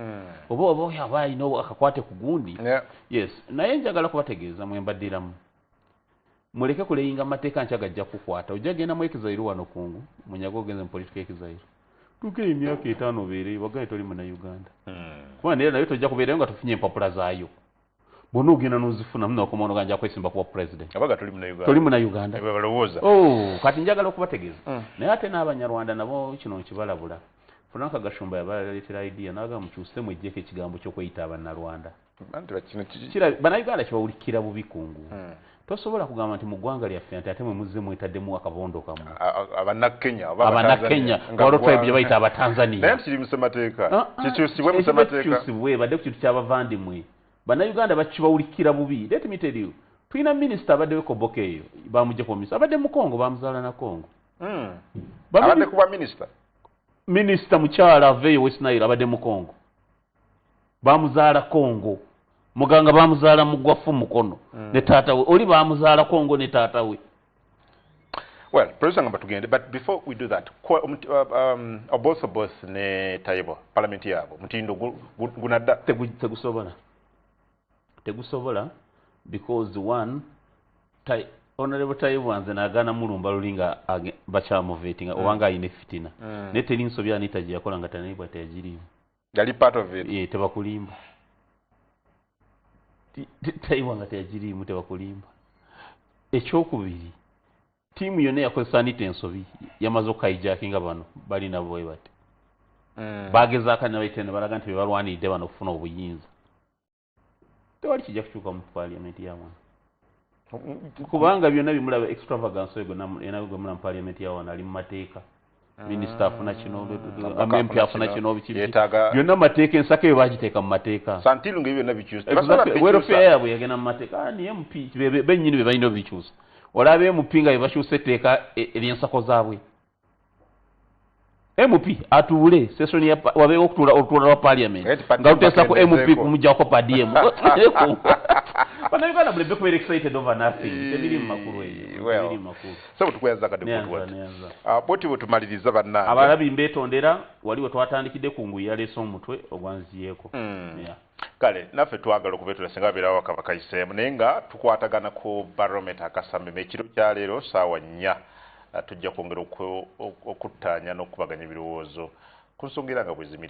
Oba oyo aba alina akakwate ku gundi. Yes, naye njagala kubategeeza, mwe mbaddiramu, muleke kuleyinga amateeka nkya gajja kukwata. Ojja genda mu exile wano kungu munyaga, ogenze mu political exile, tuuka emyaka 5 obeereyo, wagaye toli Munnayuganda. Kuba naye naye tojja kubeerayo nga tofunye empapula zaayo. Bwonna ogenda n'ozifuna munakomano ganja kwesimba kuba president. Abaga toli Munnayuganda. Toli Munnayuganda. Bwe balowooza. Oh, kati njagala okubategeeza, naye ate n'Abanyarwanda nabo kino nkibalabula. Frank Gashumba yabaleetera idea n'agamba mukyuse, mweggyeko ekigambo ky'okweyita Abannarwanda. Anti kino Bannayuganda kibawulikira bubi kungu. Tosobola kugamba nti mu ggwanga lyaffe nti ate mwe muzze mwetaddemu akabondo kammwe. Abannakenya oba Abannakenya, waliwo tribe gye bayita Abatanzania. Naye kiri mu ssemateeka. Ah, ah, Kikyusibwe mu ekiba ssemateeka. Kikyusibwe badde ku kintu ky'abavandimwe. Bannayuganda bakibawulikira bubi. Let me tell you, tulina minisita abaddewo Koboko eyo, bamuggyeko minisita, abadde mu Kongo, bamuzaala na Kongo. Abadde kuba minisita? Minisita mukyala aveeyo West Nile, abadde mu Kongo, bamuzaala Kongo. Muganga bamuzaala mugwafu Mukono ne taata we, oli bamuzaala Kongo ne taata we. Well, Producer ngamba tugende, but before we do that, Oboth Oboth ne Tayebwa, parliament yaabwe mutindo gunadda? Tegusobola, tegusobola, because one Honorable Tayebwa nze nagaana mulumba luli nga bakyamuvetinga obanga alina efitina. Naye teri nsobi Anita gye yakola nga Tayebwa teyagiriimu. Yali part of it. Eh, tebakulimba. Tayebwa nga teyagiriimu, tebakulimba. Ekyokubiri, ttiimu yonna eyakozesa Anita ensobi yamaze okuhijackinga bano balina bwe bati. Bagezaako nabaite ne balaga nti be balwaniridde bano okufuna obuyinza. Tewali kijja kukyuka mu parliament ya wano, kubanga byonna bimulaba extravagance oyo gwe gwemula mu parliament ya wano ali mu mateeka. Minisita afuna kino, MP afuna kino, biki biki. Byonna mateeka, ensako eyo bagiteeka mu mateeka. Santilu nga ebyo byonna bikyusa. Exactly. Welfare yaabwe yagenda mu mateeka. Ah, ni MP bennyini be balina obikyusa. Olaba MP nga bebakyusa etteeka ery'ensako zaabwe. MP atuule session ya wabeewo okutuula olutuula lwa parliament Eti per nga luteesako MP bakendezeeko. kumuggyako per diem. Bannayuganda muleme kubeera excited over nothing. Tebiri mu makulu eyo. Well, Tebiri mu makulu. Sebo, tukweyanza kati. Neyanza, Goodward. neyanza. Ah, bwoti bwe tumaliriza, bannange. Abalabi mbeetondera wali we twatandikidde ku nguyi yaleese omutwe ogwanziyeeko. Yeah. Kale naffe twagala okubeetula singa babeerawo waka bakayiseemu, naye nga tukwatagana ku Barometer akasameme ekiro kyaleero saawa 4. Tujja kwongera okuttaanya n'okukubaganya ebirowoozo ku nsonga era nga bwe zimiridde.